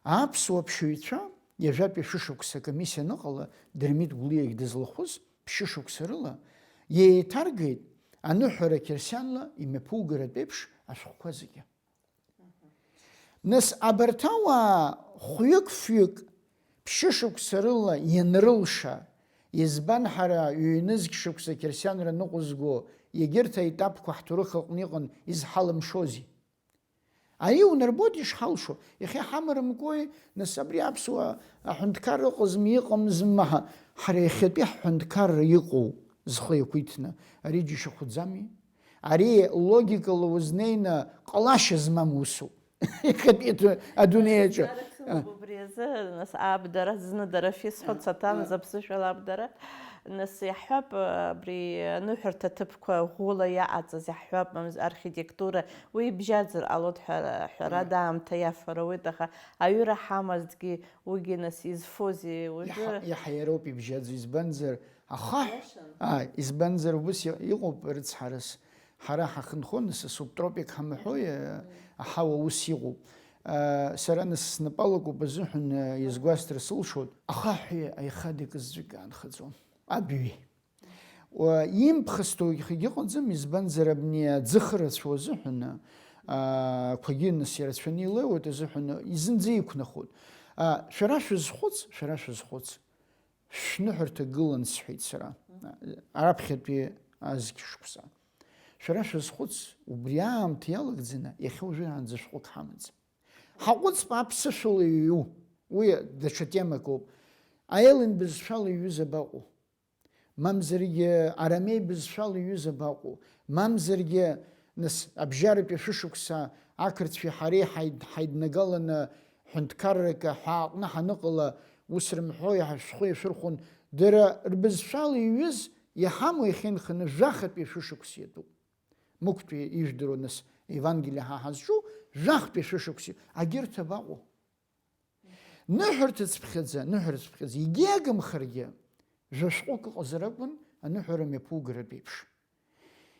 Аԥсуа ԥшьаҩцәа, ҩажәатәи шәышықәса акомиссиа аныҟала, Дырмит Гәлиагь дызлахәыз, ԥшьышықәса рыла, еиҭаргеит аныҳәара қьырсианла имҩаԥугаратә еиԥш ашәҟәқәа зегьы. Нас абарҭ ауаа хәҩык-фҩык ԥшьышықәса рыла ианрылша, избан ҳара ҩ-нызқь шықәса қьырсианра ныҟәызго, егьырҭ аетапқәа ҳҭоурых аҟны иҟан, изҳалымшозеи? Ари унарбоит ишҳалшо, иахьа ҳамарамкуеи, нас абри аԥсуа аҳәынҭқарра ыҟазма, иҟамзма, ҳара иахьатәи ҳҳәынҭқарра иҟоу зхы иақәиҭны, ари џьашьахәӡами? Ари логикала узнеины ҟалашьа змам усуп. Иахьатәи аду-, адунеи аҿы. Даара исымоуп убри азы, нас, абдара, зны дара шәисҳәо, саҭамыз, аԥсышәала абдара. Нас иаҳҳәап, абри аныҳәарҭа ҭыԥқәа ӷәӷәала иаҟаҵаз иаҳҳәап, мамз-, архитектура, уи ибжьаӡыр ҟалоит ҳәа, ҳәарада, аамҭа иафар ауеит, аха аҩыра ҳамазҭгьы, уигьы, нас, изфозеи уажәы? Иаҳа, иаҳа иароуп ибжьаӡу, избанзар, ахаҳә, Иашан. Ааи, избанзар, убыс и-, иҟоуп рыцҳарас. Ҳара ҳахынҳәуан, нас, асубтропик ҳамҳәои, аҳауа ус иҟоуп. Сара, нас, снапы алакуп азыҳәан, иазгәасҭар сылшоит, ахаҳәи аихади акы заҵәык аанхаӡом. Абҩеи. Уа, имԥхасҭоу иахьагьы ыҟаӡам, избанзар, абни аӡы хырацәоу азыҳәан, ақәагьы, нас, ирацәаны илеиуеит азыҳәан, изынӡа иқәнахуеит. Шәара шәызхәыц, шәара шәызхәыц. Шәныҳәарҭа гылан, сҳәеит сара, раԥхьатәи азқь шықәса. Шәара шәазхәыц, убри аамҭа иалагӡаны иахьа уажәраанӡа шәҟәык ҳамаӡам. Ҳаҟәыҵп аԥсышәала иҩу, уи даҽа темак ауп. Аеллин бызшәала иҩыз абаҟоу? Мамзаргьы арамеи бызшәала иҩыз абаҟоу? Мамзаргьы, нас, абжьаратәи шәышықәса ақырҭцәеи ҳареи ҳаид-, ҳаиднагаланы ҳәынҭқаррак аҳәаа аҟны ҳаныҟала, ус рымҳәои, ҳа шәхы иашәырхәон, дара рбызшәала иҩыз, иҳамоу иахьынханы жәахатәи шәышықәс иатәуп. Мықәтәи ижәдыруа, нас, Евангелие ҳа ҳазҿу, жәахатәи шәышықәс иатәуп. Агьырҭ абаҟоу? Ныҳәарҭацыԥхьаӡа, ныҳәарҭацыԥхьаӡа, егьиагымхаргьы, жәа шәҟәык ыҟазар акәын аныҳәара мҩаԥугаратә еиԥш.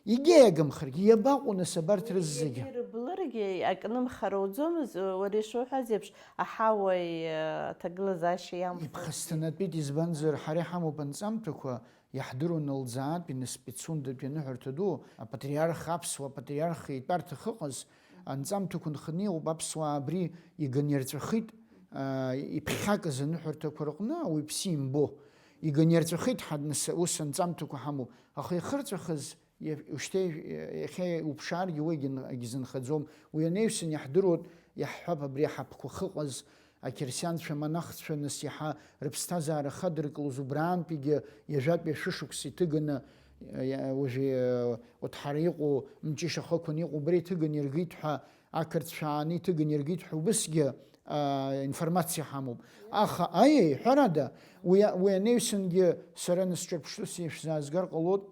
Егьа иагымхаргьы, иабаҟоу, нас, абарҭ рызегьы? Егьа ирыблыргьы, акы нымхар ауӡомызт, уара ишуҳәаз еиԥш, аҳауеи, э, аҭагылазаашьеи иамхәа. Иԥхасҭанатәит, избанзар, ҳара иҳамоуп анҵамҭақәа, иаҳдыруан Алӡаатәи, нас, Пицундатәи аныҳәарҭа ду, апатриарх, аԥсуа патриарх итәарҭа ахьыҟаз, анҵамҭақәа нханы иҟоуп, аԥсуаа абри иганы ирҵәахит, а, иԥхьакыз аныҳәарҭақәа рҟны, ауаҩԥсы имбо. Иганы ирҵәахит ҳа, нас, ус анҵамҭақәа ҳамоуп. Аха ихырҵәахыз, иа-, ушьҭа, иахьа иуԥшааргьы уигьы н-, агьзынхаӡом. Уи анаҩсан иаҳдыруеит, Иаҳҳәап, абри аҳаԥқәа ахьыҟаз ақьырсианцәа, амонахцәа, нас иаҳа рыԥсҭазаара хадыркылоз, убраантәигьы ҩажәатәи ашәышықәса иҭыганы, иа-, уажәы, урҭ ҳара иҟоу, мҷышьа хықәан иҟоу, убра иҭыганы иргеит ҳәа, ақырҭцәа ааны иҭыганы иргеит ҳәа убысгьы, а, информациа ҳамоуп. Аха, аиеи, ҳәарада, уи, уи анаҩсангьы сара насҿырԥштәыс ишәзаазгар ҟалоит,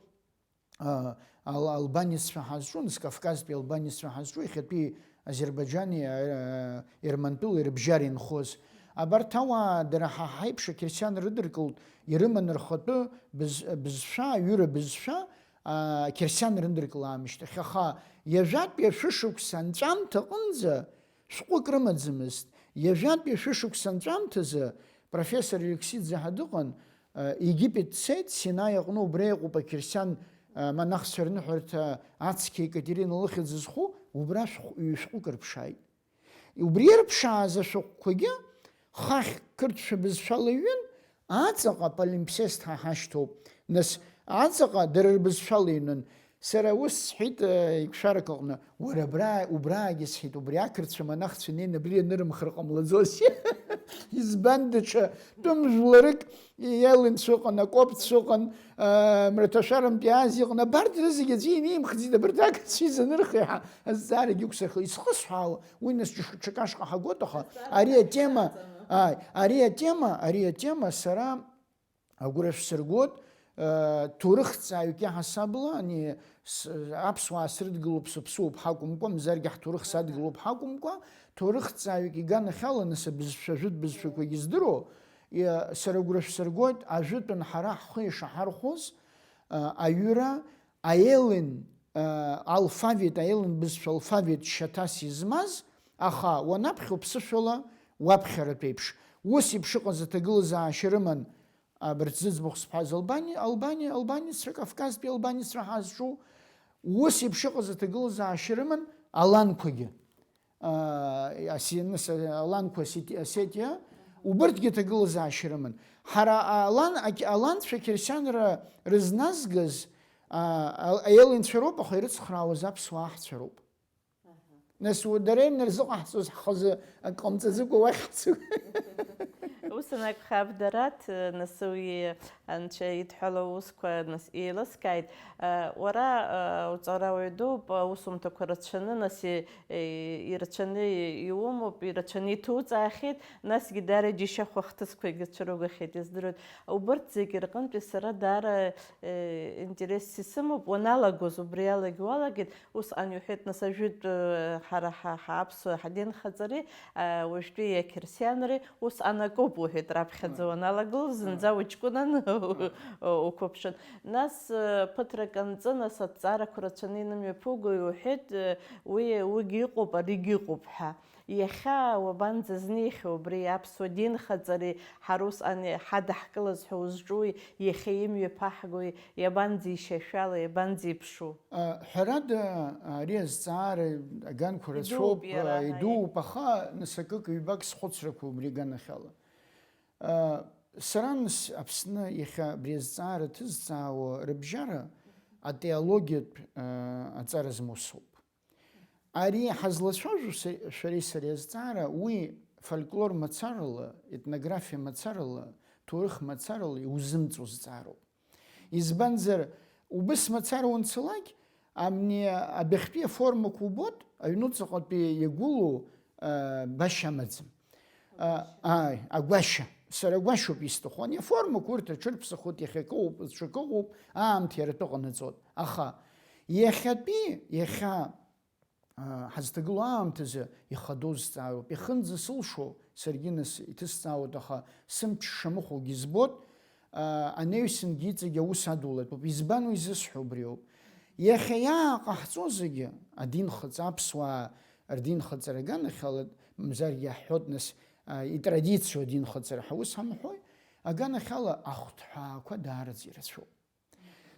а, ал-, албанеццәа ҳазҿу, нас Кавказтәи албанеццәа ҳазҿу, иахьатәи Азербаиџьани, а, Ермантәыли рыбжьара инхоз. Абарҭ ауаа дара ҳа ҳаиԥш ақьырсиан рыдыркылт, ирыман рхатәы быз-, бызшәа, аҩыра бызшәа, а, ақьырсиан рындыркылаамышьҭахь. Аха ҩажәатәи ашәышықәса анҵәамҭа аҟынӡа шәҟәык рымаӡамызт. Ҩажәатәи ашәышықәса анҵәамҭазы профессор Алексиӡе ҳәа дыҟан, а, Египет дцеит, Синаи аҟны убра иҟоуп ақьырсиан, а, монахцәа рныҳәарҭа ацқьа Екатерина лыхьӡ зху, убра шәҟә-, ҩ-шәҟәык рыԥшааит. Убри ирԥшааз ашәҟәқәагьы хахь қырҭшәа бызшәала иҩын, аҵаҟа палимпсест ҳәа ҳашьҭоуп. Нас, аҵаҟа дара рбызшәала иҩнын. Сара ус сҳәеит, э, еиқәшәарак аҟны, уара абра, убраагьы, сҳәеит, убри ақырҭцәа, амонахцәа неины абри ианырымхыр ҟамлаӡозшь? Избан, даҽа тәым жәларык, Еллинцәа ыҟан, акопцәа ыҟан, э, мраҭашәарантәи Азиа ыҟан, абарҭ рызегьы аӡәы имеимхӡеит, абарҭ ақырҭцәа изанырхеи ҳәа азҵаарагьы ықәсырхеит. Исхысҳәаауа, уи нас ҽак ашҟа ҳагоит, аха ари атема, ааи, ари атема, ари атема сара агәра шәсыргоит, э, ҭоурыхҭҵааҩык иаҳасабала, ани с-, аԥсуаа срыдгылоуп, сыԥсуоуп ҳакәымкәа, мзаргьы ҳҭоурых садгылоуп ҳакәымкәа, ҭоурыхҭҵааҩык иганахьала, нас абызшәа, жәытә бызшәақәагьы здыруа, иа-, сара агәра шәсыргоит, ажәытәан ҳара ҳхы ишаҳархәоз, э, аҩыра, аеллин, э, алфавит, аеллин бызшәа алфавит шьаҭас измаз, аха уанаԥхьо ԥсышәала уаԥхьаратә еиԥш. Ус еиԥш ыҟаз аҭагылазаашьа рыман, абарҭ зыӡбахә сҳәаз албани-, албани-, албанеццәа, Кавказтәи албанеццәа ҳазҿу, ус еиԥш ыҟаз аҭагылазаашьа рыман аланқәагьы. А, Осе-, нас, аланқәа Осети-, Осетиа, убырҭгьы аҭагылазаашьа рыман. Ҳара алан-, аки-, аланцәа ақьырсианра рызназгаз, а, а, аеллинцәа роуп, аха ирыцхраауаз аԥсуаа аҳцәа роуп. Нас у-, дара ирнарзыҟаҳҵоз ҳхазы акы ҟамҵаӡыкәа уахь ҳцо. Ус анакәха, Абдараҭ, нас уи Анцәа идҳәало аусқәа, нас, еилыскааит. Уара уҵарауаҩ дууп, аусумҭақәа рацәаны, нас, и-, и-, ирацәаны иумоуп, ирацәаны иҭуҵаахьеит, насгьы даара џьашьахә ахҭысқәагьы цәыругахьеит, издыруеит. Убырҭ зегьы рҟынтәи сара даара, э, интересс исымоуп, уаналагоз убри алагьы уалагеит, усҟан иуҳәеит, нас, ажәытә, э, ҳара ҳа, ҳааԥсуа ҳадинхаҵареи, э, уажәтәи ақьырсианреи усҟан акоуп уҳәеит, раԥхьаӡа уаналагылоз, зынӡа уҷкәынан уқәыԥшын. Нас, э, ԥыҭрак анҵы, нас, аҭҵаарақәа рацәаны инымҩаԥуго иуҳәеит, э, уи, уигьы ыҟоуп, аригьы ыҟоуп ҳәа. Иахьа уабанӡазнеихьоу убри аԥсуа динхаҵареи ҳара усҟан ҳадаҳкылаз ҳәа узҿуи, иахьа имҩаԥаҳгои, иабанӡеишьашәала, иабанӡеиԥшу? А, ҳәарада, ари азҵаара аганқәа рацәоуп, идууп иара, а, идууп, аха нас акык-ҩбак схәыцрақәа убри аганахьала. А, сара нас Аԥсны иахьа абри азҵаара ҭызҵаауа рыбжьара атеологиатә, а, аҵара змоу соуп. Ари ҳазлацәажәо са-, шәареи сареи азҵаара, уи фольклор мацарала, етнографиа мацарала, ҭоурых мацарала иузымҵо зҵаароуп. Избанзар, убыс мацара уанцалак, амни адәахьтәи аформақәа убот, аҩнуҵаҟатәи иагәылоу, а, башьа амаӡам. А, ааи, агәашьа. Сара агәашьоуп исҭаху. Ани аформақәа урҭ аҽырԥсахуеит, иахьакы ыҟоуп, ҽакы ыҟоуп, аамҭа иара атәы ҟанаҵоит. Аха иахьатәи, иахьа, а, ҳазҭагылоу аамҭазы ихадоу зҵаароуп. Ихынӡа сылшо, саргьы нас иҭысҵаауеит, аха сымч шамыхәогьы збоит, а, анаҩсангьы иҵегь аус адулатәуп. Избан уи зысҳәо убриоуп. Иахьа иааҟаҳҵо зегьы, адинхаҵа, аԥсуаа рдинхаҵара аганахьала, мамзаргьы иаҳҳәоит, нас, а, итрадициоу адинхаҵара ҳәа ус ҳамҳәои, аганахьала ахәҭҳәаақәа даараӡа ирацәоуп.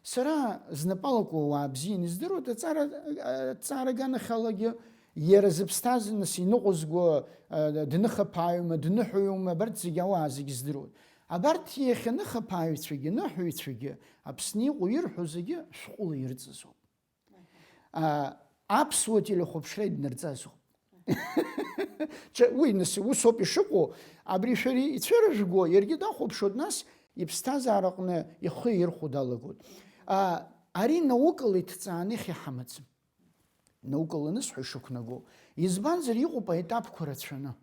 Сара знапалакуа ауаа бзианы издыруеит, аҵара, аҵара аганахьалагьы иара зыԥсҭаз, нас, иныҟәызго, а, дныхаԥааҩума, дныҳәаҩума, абарҭ зегьы ауаа зегьы здыруеит. Абарҭ иахьа ныхаԥааҩцәагьы, ныҳәаҩцәагьы, Аԥсны иҟоу ирҳәо зегьы шәҟәыла ирҵазоуп. А, аԥсуа телехәаԥшра иднарҵазоуп. Ҽа-, уи, нас, усоуп ишыҟоу, абри шәара ицәырыжәго, иаргьы дахәаԥшуеит, нас иԥсҭазаараҟны ихы ирхәо далагоит. А, ари наукала иҭҵааны иахьа иҳамаӡам. Наукала анысҳәа ишықәнаго. Избанзар, иҟоуп аетапқәа рацәаны.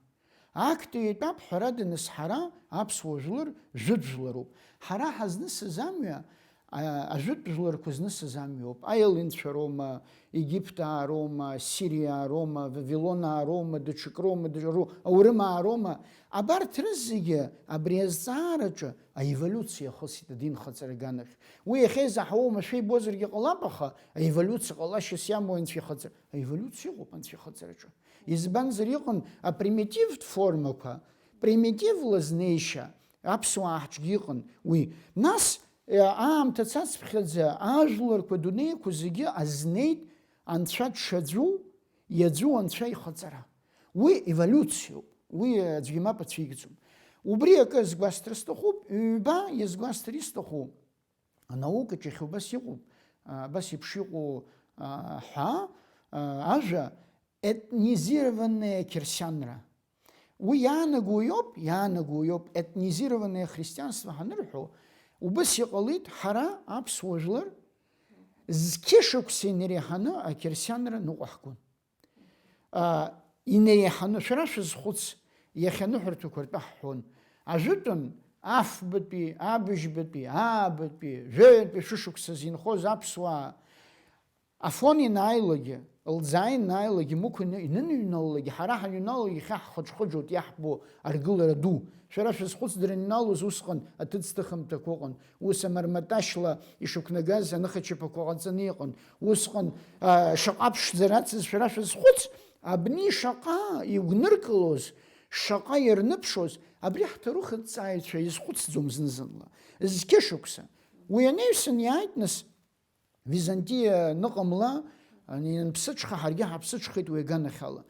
Актәи етап, ҳәарада, нас ҳара аԥсуа жәлар жәытә жәларуп. Ҳара ҳазнысыз амҩа, а, ажәытә жәларқәа знысыз амҩоуп. Аеллинцәа роума, Египтаа роума, Сириаа роума, Вавилонаа роума, даҽак роума, даҽа-, ру-, аурымаа роума, абарҭ рызегьы абри азҵаараҿы аеволиуциа иахысит адинхаҵара аганахь. Уи иахьа изаҳауа уамашәа ибозаргьы ҟалап, аха аеволиуциа ҟалашьас иамоу анцәа ихаҵара, аеволиуциа ыҟоуп анцәа ихаҵараҿы. Избанзар, иҟан апримитивтә формақәа, примитивла знеишьа, аԥсуаа ҳҿгьы иҟан уи. Нас, э, аамҭа цацԥхьаӡа ажәларқәа, адунеиқәа зегьы азнеит анцәа дшаӡәу, иаӡәу анцәа ихаҵара. Уи еволиуциоуп, уи аӡәгьы мап ацәикӡом. Убри акы азгәасҭар сҭахуп, ҩба иазгәасҭар исҭаху, анаукаҿ иахьа убас иҟоуп, а, абас еиԥш иҟоу, а, ҳәа, а, ажәа, етнизированная кирсианра. Уи иаанаго иоуп, иаанаго иоуп, етнизированное христианство ҳанырҳәо, убас иҟалеит, ҳара аԥсуа жәлар зқьышықәса инареиҳаны акирсианра ныҟәаҳгон. А, инареиҳаны, шәара шәызхәыц, иахьа аныҳәарҭақәа ртәы ҳҳәон. Ажәытәан, афбатәи, абыжьбатәи, аабатәи, жәаҩатәи шәышықәсазы инхоз аԥсуаа Афон ианааилакгьы, Лӡаа ианааилакгьы, Мықә ины-, иныҩналалакгьы, ҳара ҳаныҩналалакгьы иахьа ҳхыџхыџуеит иаҳбо аргылара ду. Шәара шәызхәыц, дырныҩналоз усҟан аҭыӡ-ҭыхымҭақәа ыҟан. Ус амарматашьла ишықәнагаз аныхачаԥақәа ҟаҵаны иҟан. Усҟан, а, шаҟа ԥшӡа рацыз шәара шәызхәыц, абни шаҟа игәныркылоз, шаҟа ирныԥшуаз, абри ҳҭоурых аҭҵааҩцәа изхәыцӡом зны-зынла. Зқьышықәса. Уи анаҩсан иааит, нас, Византиа аныҟамла, ани, ианԥсыҽха, ҳаргьы ҳаԥсыҽхеит уи аганахьала.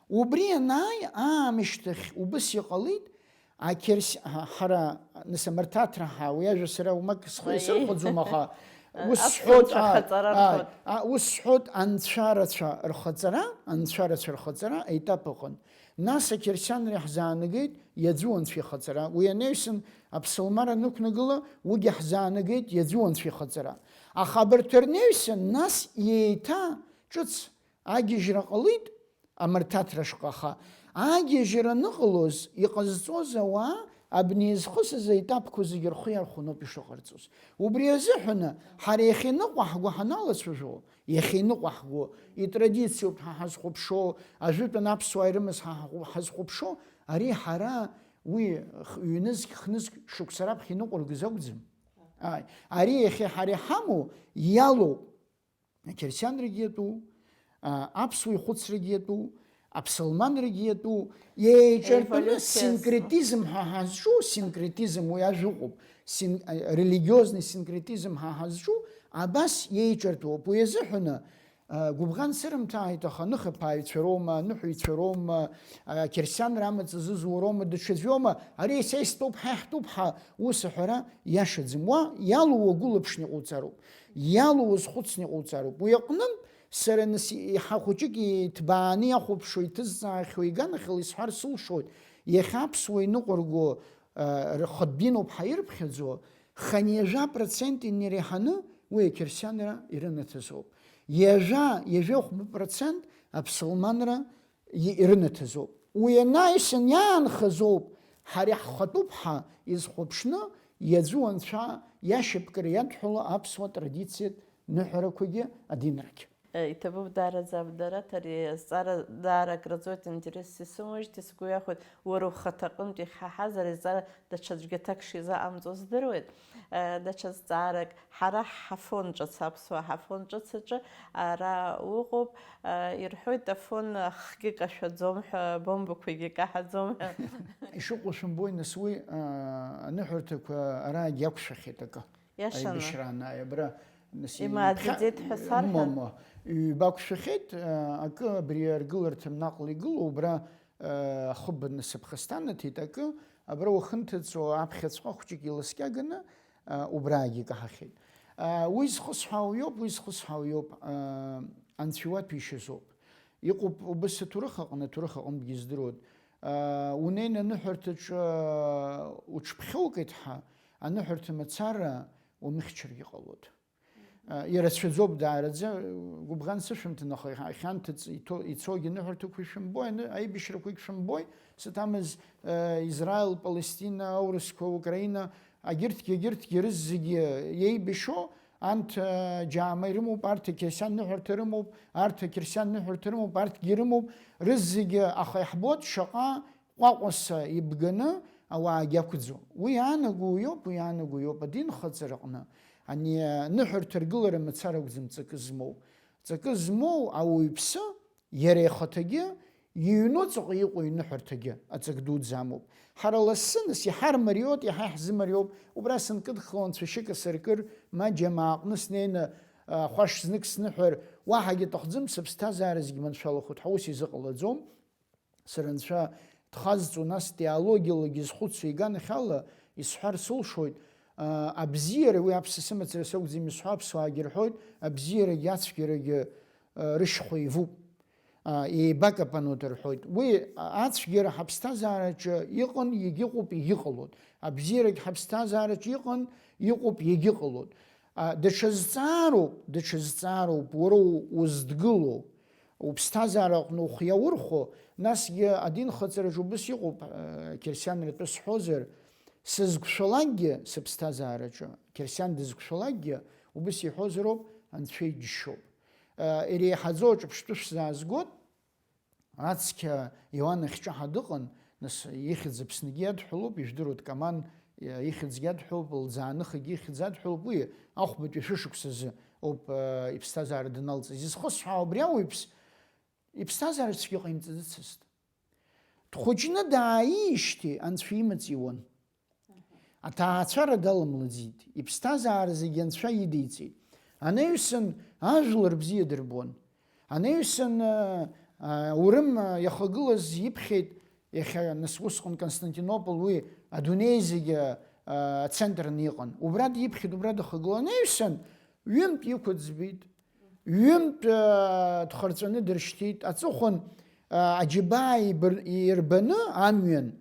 Убри анааи, аамышьҭахь убыс иҟалеит, ақьырс-, ҳа-, ҳара, нас, амырҭаҭра ҳа, уи ажәа сара умак схы Аиеи. исырхәаӡом, аха ус Аԥсуа сҳәоит, анцәа а, рхаҵара а, рхоит. а, ус сҳәоит, анцәарацәа рхаҵара, анцәарацәа рхаҵара аетап ыҟан. Нас ақьырсианра иаҳзаанагеит иаӡәу анцәа ихаҵара. Уи анаҩсан аԥсылмара анықәнагыла, уигьы ҳзаанагеит иаӡәу анцәа ихаҵара. Аха абарҭ рнаҩсан нас еиҭа ҿыц агьежьра ҟалеит амырҭаҭра шҟа, аха агьежьра аныҟалоз, иҟазҵоз ауаа абни изхысыз аетапқәа зегьы рхы иархәаноуп ишыҟарҵоз. Убри азыҳәаны ҳара иахьа иныҟәаҳго ҳаналацәажәо, иахьа иныҟәаҳго, итрадициоуп ҳа ҳазхәаԥшуа, ажәытәан аԥсуаа ирымаз ҳа ҳа ҳазхәаԥшуа, ари ҳара уи х-, ҩнызқь, хнызқь шықәса раԥхьа иныҟәыргаз акәӡам. Ааи, ари иахьа ҳара иҳамоу иалоуп. Ақьырсианрагьы иатәу, а, аԥсуа ихәыцрагьы иатәу, аԥсылманрагьы иатәу, еиҿартәаны Еволиуциа азы. Синкретизм ҳәа ҳазҿу, синкретизм уи ажәа ыҟоуп, син-, а, религиозный синкретизм ҳәа ҳазҿу, абас иеиҿартәоуп. Уи азыҳәаны, а, гәыбӷан сырымҭааит, аха аныхаԥааҩцәа роума, аныҳәаҩцәа роума, а, ақьырсианра амаҵ азызуа роума, даҽаӡәоума, ари са истәуп, ҳа иаҳтәуп ҳәа ус аҳәара иашаӡам. Уа иалоу уагәылаԥшны иҟауҵароуп. Иалоу уазхәыцны иҟауҵароуп. Уи аҟнынтә, сара нас иаҳа хәыҷык иҭбааны иахәаԥшуа, иҭызҵаахьоу иганахьала исҳәар сылшоит, иахьа аԥсуа иныҟәырго, а, рхатә диноуп ҳәа ирыԥхьаӡо, хынҩажәа процент инареиҳаны уи ақьырсианра ирынаҭазоуп. Ҩажәа, ҩажәи хәба процент аԥсылманра и-, ирынаҭазоуп. Уи анаҩсан иаанхазоуп, ҳара иаҳхатәуп ҳәа изхәаԥшны, иаӡәу анцәа иашьапкра иадҳәало аԥсуа традициатә ныҳәарақәагьы адинрагьы. Э, иҭабуп даараӡа, Абдарат, ари азҵаара даара акраҵоит, интерес исымоуижьҭеи сгәы иахәоит, уара ухаҭа аҟынтә иахьҳаҳаз ари азҵаара даҽаӡәгьы аҭак шизаҟамҵо здыруеит. Э, даҽа зҵаарак, ҳара ҳафон ҿыц, аԥсуаа ҳафон ҿыц аҿы ара уҟоуп, э, ирҳәоит, афон ахгьы кашәаӡом ҳәа, абомбақәагьы каҳаӡом ҳәа. Ишыҟоу шәымбои, нас, уи, а, аныҳәарҭақәа араагьы иақәшәахьеит акы. Иашаны. Аибашьраан, ааи, абра, нас, Имааӡаӡеит ԥхьа-, ҳәа сарҳәан. Мама, ҩба ақәшәахьеит, а, акы абри аргыларҭа наҟ игылоу, убра, а, ахыб насыԥ хысҭанаҭеит, акы, абра уахынҭыҵуа аԥхьаҵәҟьа хәҷык иласкьаганы, а, убраагьы икаҳахьеит. А, уи зхысҳәаау иоуп, уи зхысҳәаау иоуп, а, анцәа иуаҭәеишьазоуп. Иҟоуп убыс аҭоурых аҟны, аҭоурых аҟынтәгьы издыруеит. Унеины аныҳәарҭаҿы уҽԥхьоукит ҳәа, аныҳәарҭа мацара уамыхьчаргьы ҟалоит. Ирацәаӡоуп даараӡа, гәыбӷан сышәымҭан, аха иахьанҭыҵ иҭо-, ицогьы аныҳәарҭақәа ишәымбои, аны-, аибашьрақәагь шәымбои, саҭамыз, Израил, Палестина, аурысқәа, Украина, агьырҭгьы, агьырҭгьы рызегьы иеибашьо, анҭ, џьаама ирымоуп, арҭ ақьырсиан ныҳәарҭа рымоуп, арҭ ақьырсиан ныҳәарҭа рымоуп, арҭгьы рымоуп, рызегьы, аха иаҳбоит шаҟа ҟәаҟәаса ибганы ауаагьы ақәӡоу. Уи иаанаго уиоуп, уи иаанаго уиоуп. Адинхаҵараҟны ани аныҳәарҭа аргылара мацара акәӡам ҵакы змоу. Ҵакы змоу ауаҩԥсы иара ихаҭагьы, иҩнуҵаҟа иҟоу иныҳәарҭагьы аҵак дуӡӡа амоуп. Ҳара лассы нас иҳармариоит, иаҳа иаҳзымариоуп. Убра сынкыдхало анцәа шьыка саркыр, ма џьамааҟны снеины, а, хәаш знык сныҳәар, уаҳагьы аҭахӡам, сыԥсҭазаара зегь маншәалахоит, ҳәа ус изыҟалаӡом. Сара анцәа дхазҵо, нас теологиалагьы изхәыцуа иганахьала исҳәар сылшоит, а, абзиара, уи аԥсы сымацара сакәӡам исҳәо, аԥсуаагьы рҳәоит, абзиарагьы ацәгьарагьы, а, рышьхәа еивуп, а, еибакапануеит рҳәоит. Уи ацәгьара ҳаԥсҭазаараҿы иҟан, егьыҟоуп, егьыҟалоит. Абзиарагь ҳаԥсҭазаараҿы иҟан, иҟоуп, егьыҟалоит. А, даҽа зҵаароуп, даҽа зҵаароуп уара у-, узҭгылоу, уԥсҭазаара аҟны ухы иаурхәо, насгьы адинхаҵараҿы убыс иҟоуп, а, қьырсианратәы сҳәозар, сызқәшәалакгьы, сыԥсҭазаараҿы, қьырсиан дызқәшәалакгьы, убыс иҳәозароуп, Анцәа иџьшьоуп. А, иреиҳаӡоу аҿырԥштәы шәзаазгоит, Ацқьа Иоанн ахьҿаҳа дыҟан, нас, ихьӡ Аԥсныгьы иадҳәалоуп, ижәдыруеит, Каман, ихьӡгьы адҳәалоуп, Лӡааныхагьы ихьӡ адҳәалоуп, уи ахәбатәи шәышықәсазы ауп, э, иԥсҭазаара даналҵыз. Изхысҳәаау абри ауаҩԥс иԥсҭазаара цәгьа ҟаимҵаӡацызт. Дхәыҷны дааиижьҭеи Анцәа имаҵ иуан. Аҭаацәара даламлаӡеит, иԥсҭазаара зегьы Анцәа идиҵеит. Анаҩсан ажәлар бзиа дырбон. Анаҩсан, а, а, аурым, а, иахагылаз иԥхьеит, иахьа нас усҟан Константинополь уи адунеи зегьы, а, ацентрны иҟан. Убра диԥхьеит, убра дахагылан. Анаҩсан ҩынтә иқәыӡбеит, ҩынтә, а, дхырҵәаны дыршьҭит. Аҵыхәан, а, аџьабаа ибыр-, ирбаны амҩан,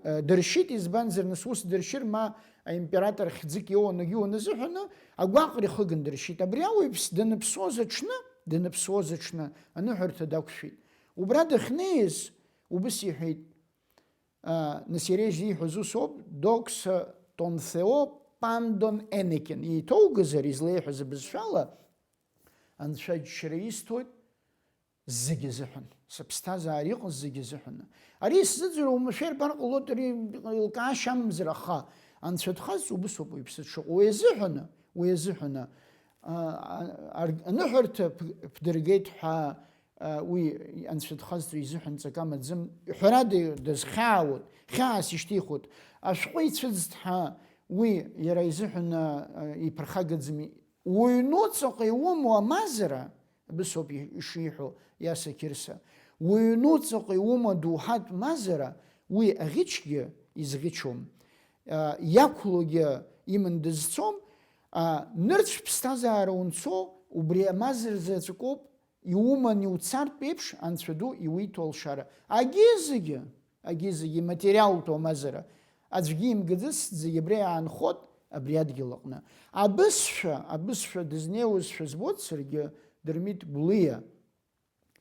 Э, дыршьит, избанзар, нас ус дыршьыр, ма аимператор хьӡык иоуанагьы уаназыҳәаны, агәаҟра ихыган дыршьит. Абри ауаҩԥс даныԥсуаз аҽны, даныԥсуаз аҽны, аныҳәарҭа дақәшәеит. Убра дахьнеиз, убыс иҳәеит, а, нас иара изиҳәоз ус ауп, докса тон Θεό, πάντων ένοικεν. Еиҭоугазар, излеиҳәаз абызшәала, Анцәа џьшьара исҭоит, зегьы азыҳәан, сыԥсҭазаара иҟаз зегьы азыҳәаны. Ари исзыӡырҩуа уамашәа ирбар ҟалоит, ари еилкаашьа амамзар, аха Анцәа дхазҵо убыс ауп уаҩԥсы дшыҟоу. Уи азыҳәаны, уи азыҳәаны, а, а, ар-, аныҳәарҭа п-, ԥдыргеит ҳәа, а, уи Анцәа дхазҵо изыҳәан ҵак амаӡам. Ҳәарада, дазхьаауеит, хьаас ишьҭихуеит. Ашәҟәы ицәыӡт ҳәа уи иара изыҳәан, а, иԥырхагаӡам. Уҩнуҵаҟа иумоу амазара, абыс ауп ишиҳәо Иаса Қьырса, уҩнуҵаҟа иума доуҳатә мазара, уи аӷьычгьы изӷьычуам, а, иақәлогьы иман дызцом, а, нырцә ԥсҭазаара унцо, убри амазара заҵәыкоуп, иуман иуцартә еиԥш, Анцәа ду иуиҭо алшара. Агьи зегьы! Агьи зегьы иматериалтә амазара аӡәгьы имгаӡацт, зегьы абра иаанхот, абри адгьыл аҟны. Абызшәа, абызшәа дызнеиуазшәа збоит саргьы Дырмит Гәлиа.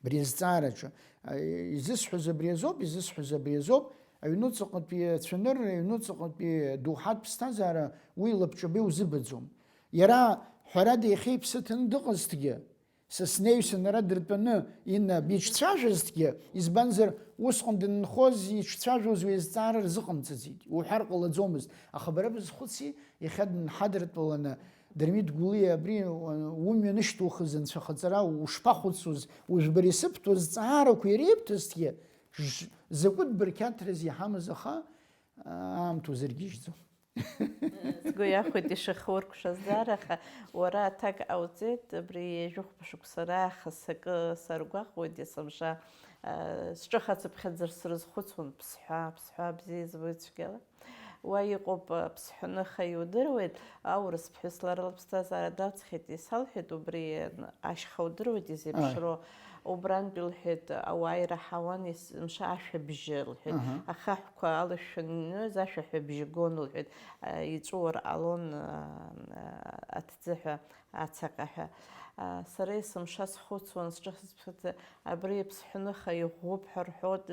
Абри азҵаараҿы, а, изысҳәаз абри азоуп, изысҳәаз абри азоуп, аҩнуҵаҟатәи ацәанырра, аҩнуҵаҟатәи доуҳатә ԥсҭазаара уи лабҿаба иузыбаӡом. Иара, ҳәарада, иахьа иԥсы ҭаны дыҟазҭгьы, Са снеиҩсан ара дыртәаны Инна биҿцәажәазҭгьы, избанзар, усҟан данынхоз иҿцәажәоз уи азҵаара рзыҟамҵаӡеит, уҳәар ҟалаӡомызт, аха бара бызхәыци, иахьа дынҳадыртәаланы, Дырмит Гәлиа абри умҩа нышьҭухыз анцәахаҵара ушԥахәыцуз, уажә бара исыбҭо азҵаарақәа иреибҭазҭгьы, ж-, закәытә бырқьаҭраз иҳамаз аха, аамҭа узыргьежьӡом. Сгәы иахәеит ишахуркәшаз даара, аха уара аҭак ҟауҵеит, абри ҩажәихәба шықәса раахыс акы саргәаҟуеит, есымша, а, сҿы хацыԥхьаӡар срызхәыцуан, Ԥсҳәа, Ԥсҳәа бзиа избоит цәгьала. Уа иҟоуп, аԥсҳәаныха иудыруеит, аурыс ԥҳәыс лара лыԥсҭазаара даҵхеит, исалҳәеит, убри ашьха удыруеит изеиԥшроу. Убрантәи, лҳәеит, ауаа ираҳауан есымша ашәа бжьы, лҳәеит, ахаҳәқәа алышәшәаны иныҩуаз ашәаҳәа бжьы гон, лҳәеит, иҵәыуар ҟалон, аҭӡыҳәа ацаҟьаҳәа. Сара есымша схәыцуан, сҿы сыԥхьаӡа, абри аԥсҳәаныха иӷәӷәоуп ҳәа рҳәоит,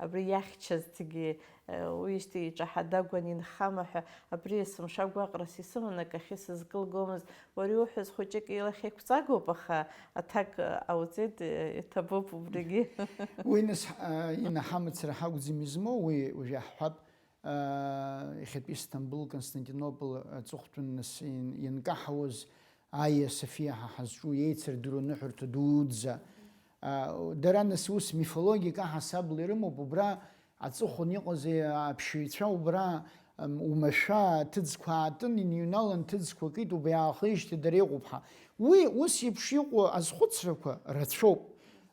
абри иахьчазҭгьы, уиижьҭеи иҿаҳа-дагәан инхама ҳәа, абри есымша гәаҟрас исыман, акы ахьы сызкылгомызт. Уара иуҳәаз хәыҷык илахь еиқәҵагоуп, аха аҭак ҟауҵеит, иҭабуп убригьы. Уи нас, а, инаҳамацара ҳакәӡам измоу, уи уажә иаҳҳәап. А, иахьатәи Сҭамбыл, Константинополь аҵыхәтәан нас ин-, инкаҳауаз Аиа Софиа ҳәа ҳазҿу иеицырдыруа ныҳәарҭа дуӡӡа. А, дара нас ус мифологиак аҳасабала ирымоуп, убра аҵыхәан иҟаз аԥшьаҩцәа убра, м, умашәа ҭыӡқәа аатын, иныҩналан ҭыӡқәа кит, убри аахижьҭеи дара иҟоуп ҳәа. Уи ус еиԥш иҟоу азхәыцрақәа рацәоуп.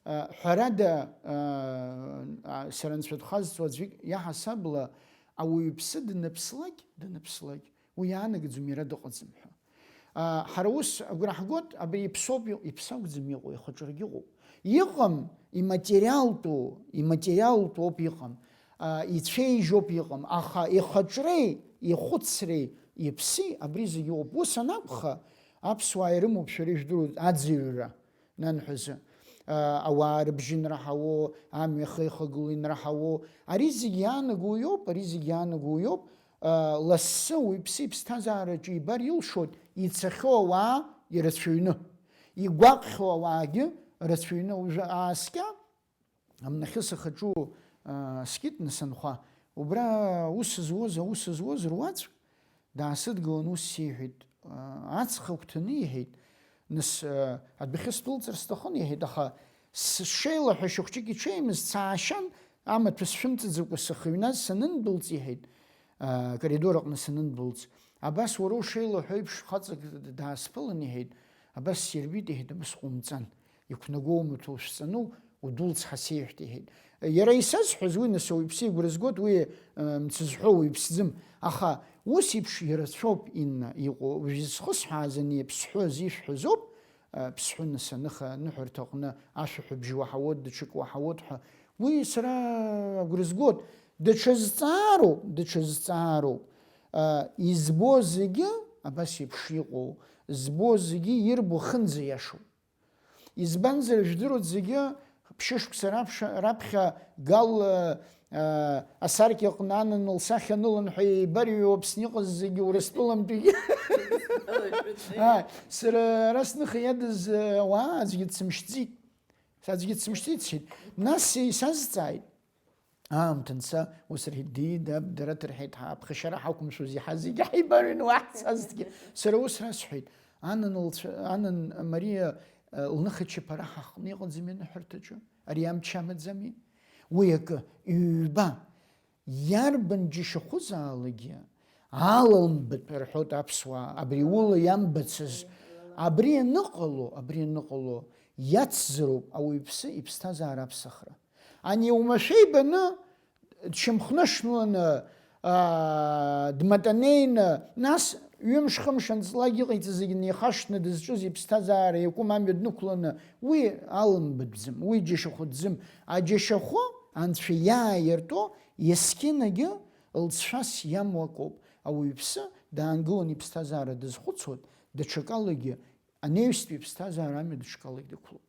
А, ҳәарада, а, а, сара анцәа дхазҵо аӡәык иаҳасабала, ауаҩԥсы даныԥслак, даныԥслак, уи иаанагаӡом иара дыҟаӡам ҳәа. А, ҳара ус агәра ҳгоит, абри иԥсоуп иҟ-, иԥсы акәӡам иҟоу, ихаҿрагьы ыҟоуп. Иҟам, иматериалтәу, иматериалтәу ауп иҟам, а, ицәеижьуп иҟам, аха ихаҿреи, ихәыцреи, иԥси, абри зегьы ыҟоуп. Ус анакәха, аԥсуаа ирымоуп, шәара ижәдыруеит, аӡырҩра. Нанҳәазы, а, ауаа рыбжьы инраҳауоу, амҩа ахы ихагылоу инраҳауоу, ари зегь иаанаго уиоуп, ари зегь иаанаго уиоуп, а, лассы уаҩԥсы иԥсҭазаараҿы ибар илшоит, ицахьоу ауаа ирацәаҩны, игәаҟхьоу ауаагьы рацәаҩны. Уажәы ааскьа, амнахьы сахаҿу, а, скит, нас анхәа, убра аус зуаз, аус зуаз руаӡә, даасыдгылан ус сиҳәеит, аҵх агәҭаны иҳәеит, нас, адәахьы сдәылҵыр сҭахын, иҳәеит, аха сшеилаҳәа шьахәҷык иҽеимыз, саашьан, амаҭәа сшәымҵаӡакәа сахьыҩназ санындәылҵ, иҳәеит, акоридор аҟны санындәылҵ, абас уара ушеилаҳәо еиԥш хаҵак даасԥылан, иҳәеит, абас сирбеит, иҳәеит, абас ҟоумҵан. Иқәнагоу умаҭәа ушәҵаны удәылҵ ҳәа сеиҳәт, иҳәеит. Иара исазҳәаз уи, нас, ауаҩԥсы игәра згоит, уи, э, мцызҳәо уаҩԥсӡым. Аха ус еиԥш ирацәоуп, Инна, иҟоу. Уажә изхысҳәааз ани аԥсҳәы азы ишәҳәазоуп, э, ԥсҳәы, нас, аныха, аныҳәарҭа аҟны ашәаҳәабжь уаҳауоит, даҽак уаҳауоит ҳәа. Уи сара агәра згоит. Даҽа зҵаароуп, даҽа зҵаароуп. Э, избо зегьы абас еиԥш иҟоу, збо зегьы ирбо хынӡа иашоуп. Избанзар, жәдыруеит зегьы, ԥшьышықәса раԥхьа, раԥхьа Гал, э, асаркьа аҟны Анан лсахьа анылан ҳәа еибарыҩуа Аԥсны иҟаз зегьы Урыстәылантәигьы. Ааи, сара ара сныха иадыз, э, ауаа аӡәгьы дсымшьӡеит. Аӡәгьы дсымшьӡеит, сҳәеит. Нас исазҵааит. Аамҭа анца, ус рҳәеит, ди, даб, дара ҭырҳәеит, ҳа, аԥхашьара ҳақәымшәоз, иаҳа зегьы ҳаибарыҩны уа ҳцазҭгьы. Сара ус расҳәеит, Анан лцәа-, Анан Мариа, э, лныхачаԥара ҳаҟны иҟаӡами аныҳәарҭаҿы? Ари амч амаӡами? Уи акы, ҩба, иарбан џьашьахәызаалакгьы, алалмбатә рҳәоит аԥсуаа, абри ула иамбацыз, абри аныҟало, абри аныҟало, иацзароуп ауаҩԥсы иԥсҭазаара аԥсахра. Ани уамашәа ибаны, дшьамхнышнланы, аа, дматанеины, нас ҩымш-хымш анҵлак иҟаиҵаз зегьы неихашҭны дызҿыз иԥсҭазаара иакәым амҩа днықәланы, уи алымбатәӡам, уи џьашьахәытәӡам. Аџьашьахәы Анцәа иааиртәо, есқьынагьы лҵшәас иамоу акоуп. Ауаҩԥсы даангыланы иԥсҭазаара дазхәыцуеит, даҽакалагьы, анаҩстәи иԥсҭазаара амҩа даҽакалагьы дықәлоит.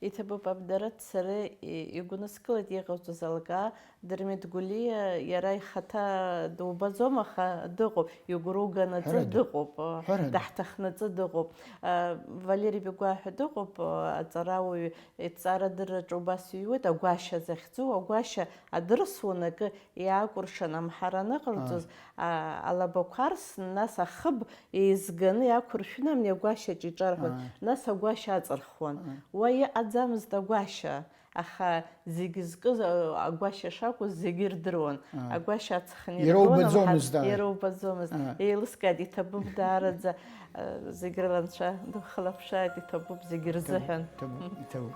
Иҭабуп, Абдарыҭ, сара и-, игәныскылеит иҟауҵаз алкаа, Дырмит Гәлиа иара ихаҭа дубаӡом, аха дыҟоуп, игәра уганаҵы Ҳәарада. Дыҟоуп, Ҳәарада. Даҳҭахнаҵы дыҟоуп. А, Валери Бигәаа ҳәа дыҟоуп, а, аҵарауаҩ, иҭҵаарадырраҿы убас иҩуеит, агәашьа захьӡу, агәашьа адырсуан акы иаакәыршан амҳара аныҟарҵоз, Ааи. А, алабақәа арсны, нас ахыб еизганы иақәыршәны амни агәашьаҿ иҿарҳәон, Ааи. Нас агәашьа аҵырхуан. Ааи. Уа иҟаӡамызт агәашьа, аха зегьы зкыз, а, агәашьа шакәыз зегьы ирдыруан. Ааи. Агәашьа аҵхны Иара иргон, убаӡомызт, амҳа-, ааи. Иара убаӡомызт. Ааи. Еилыскааит, иҭабуп даараӡа, а, зегь рыла анцәа духылаԥшааит, иҭабуп зегь Иҭабуп, рзыҳәан. Иҭабуп, иҭабуп.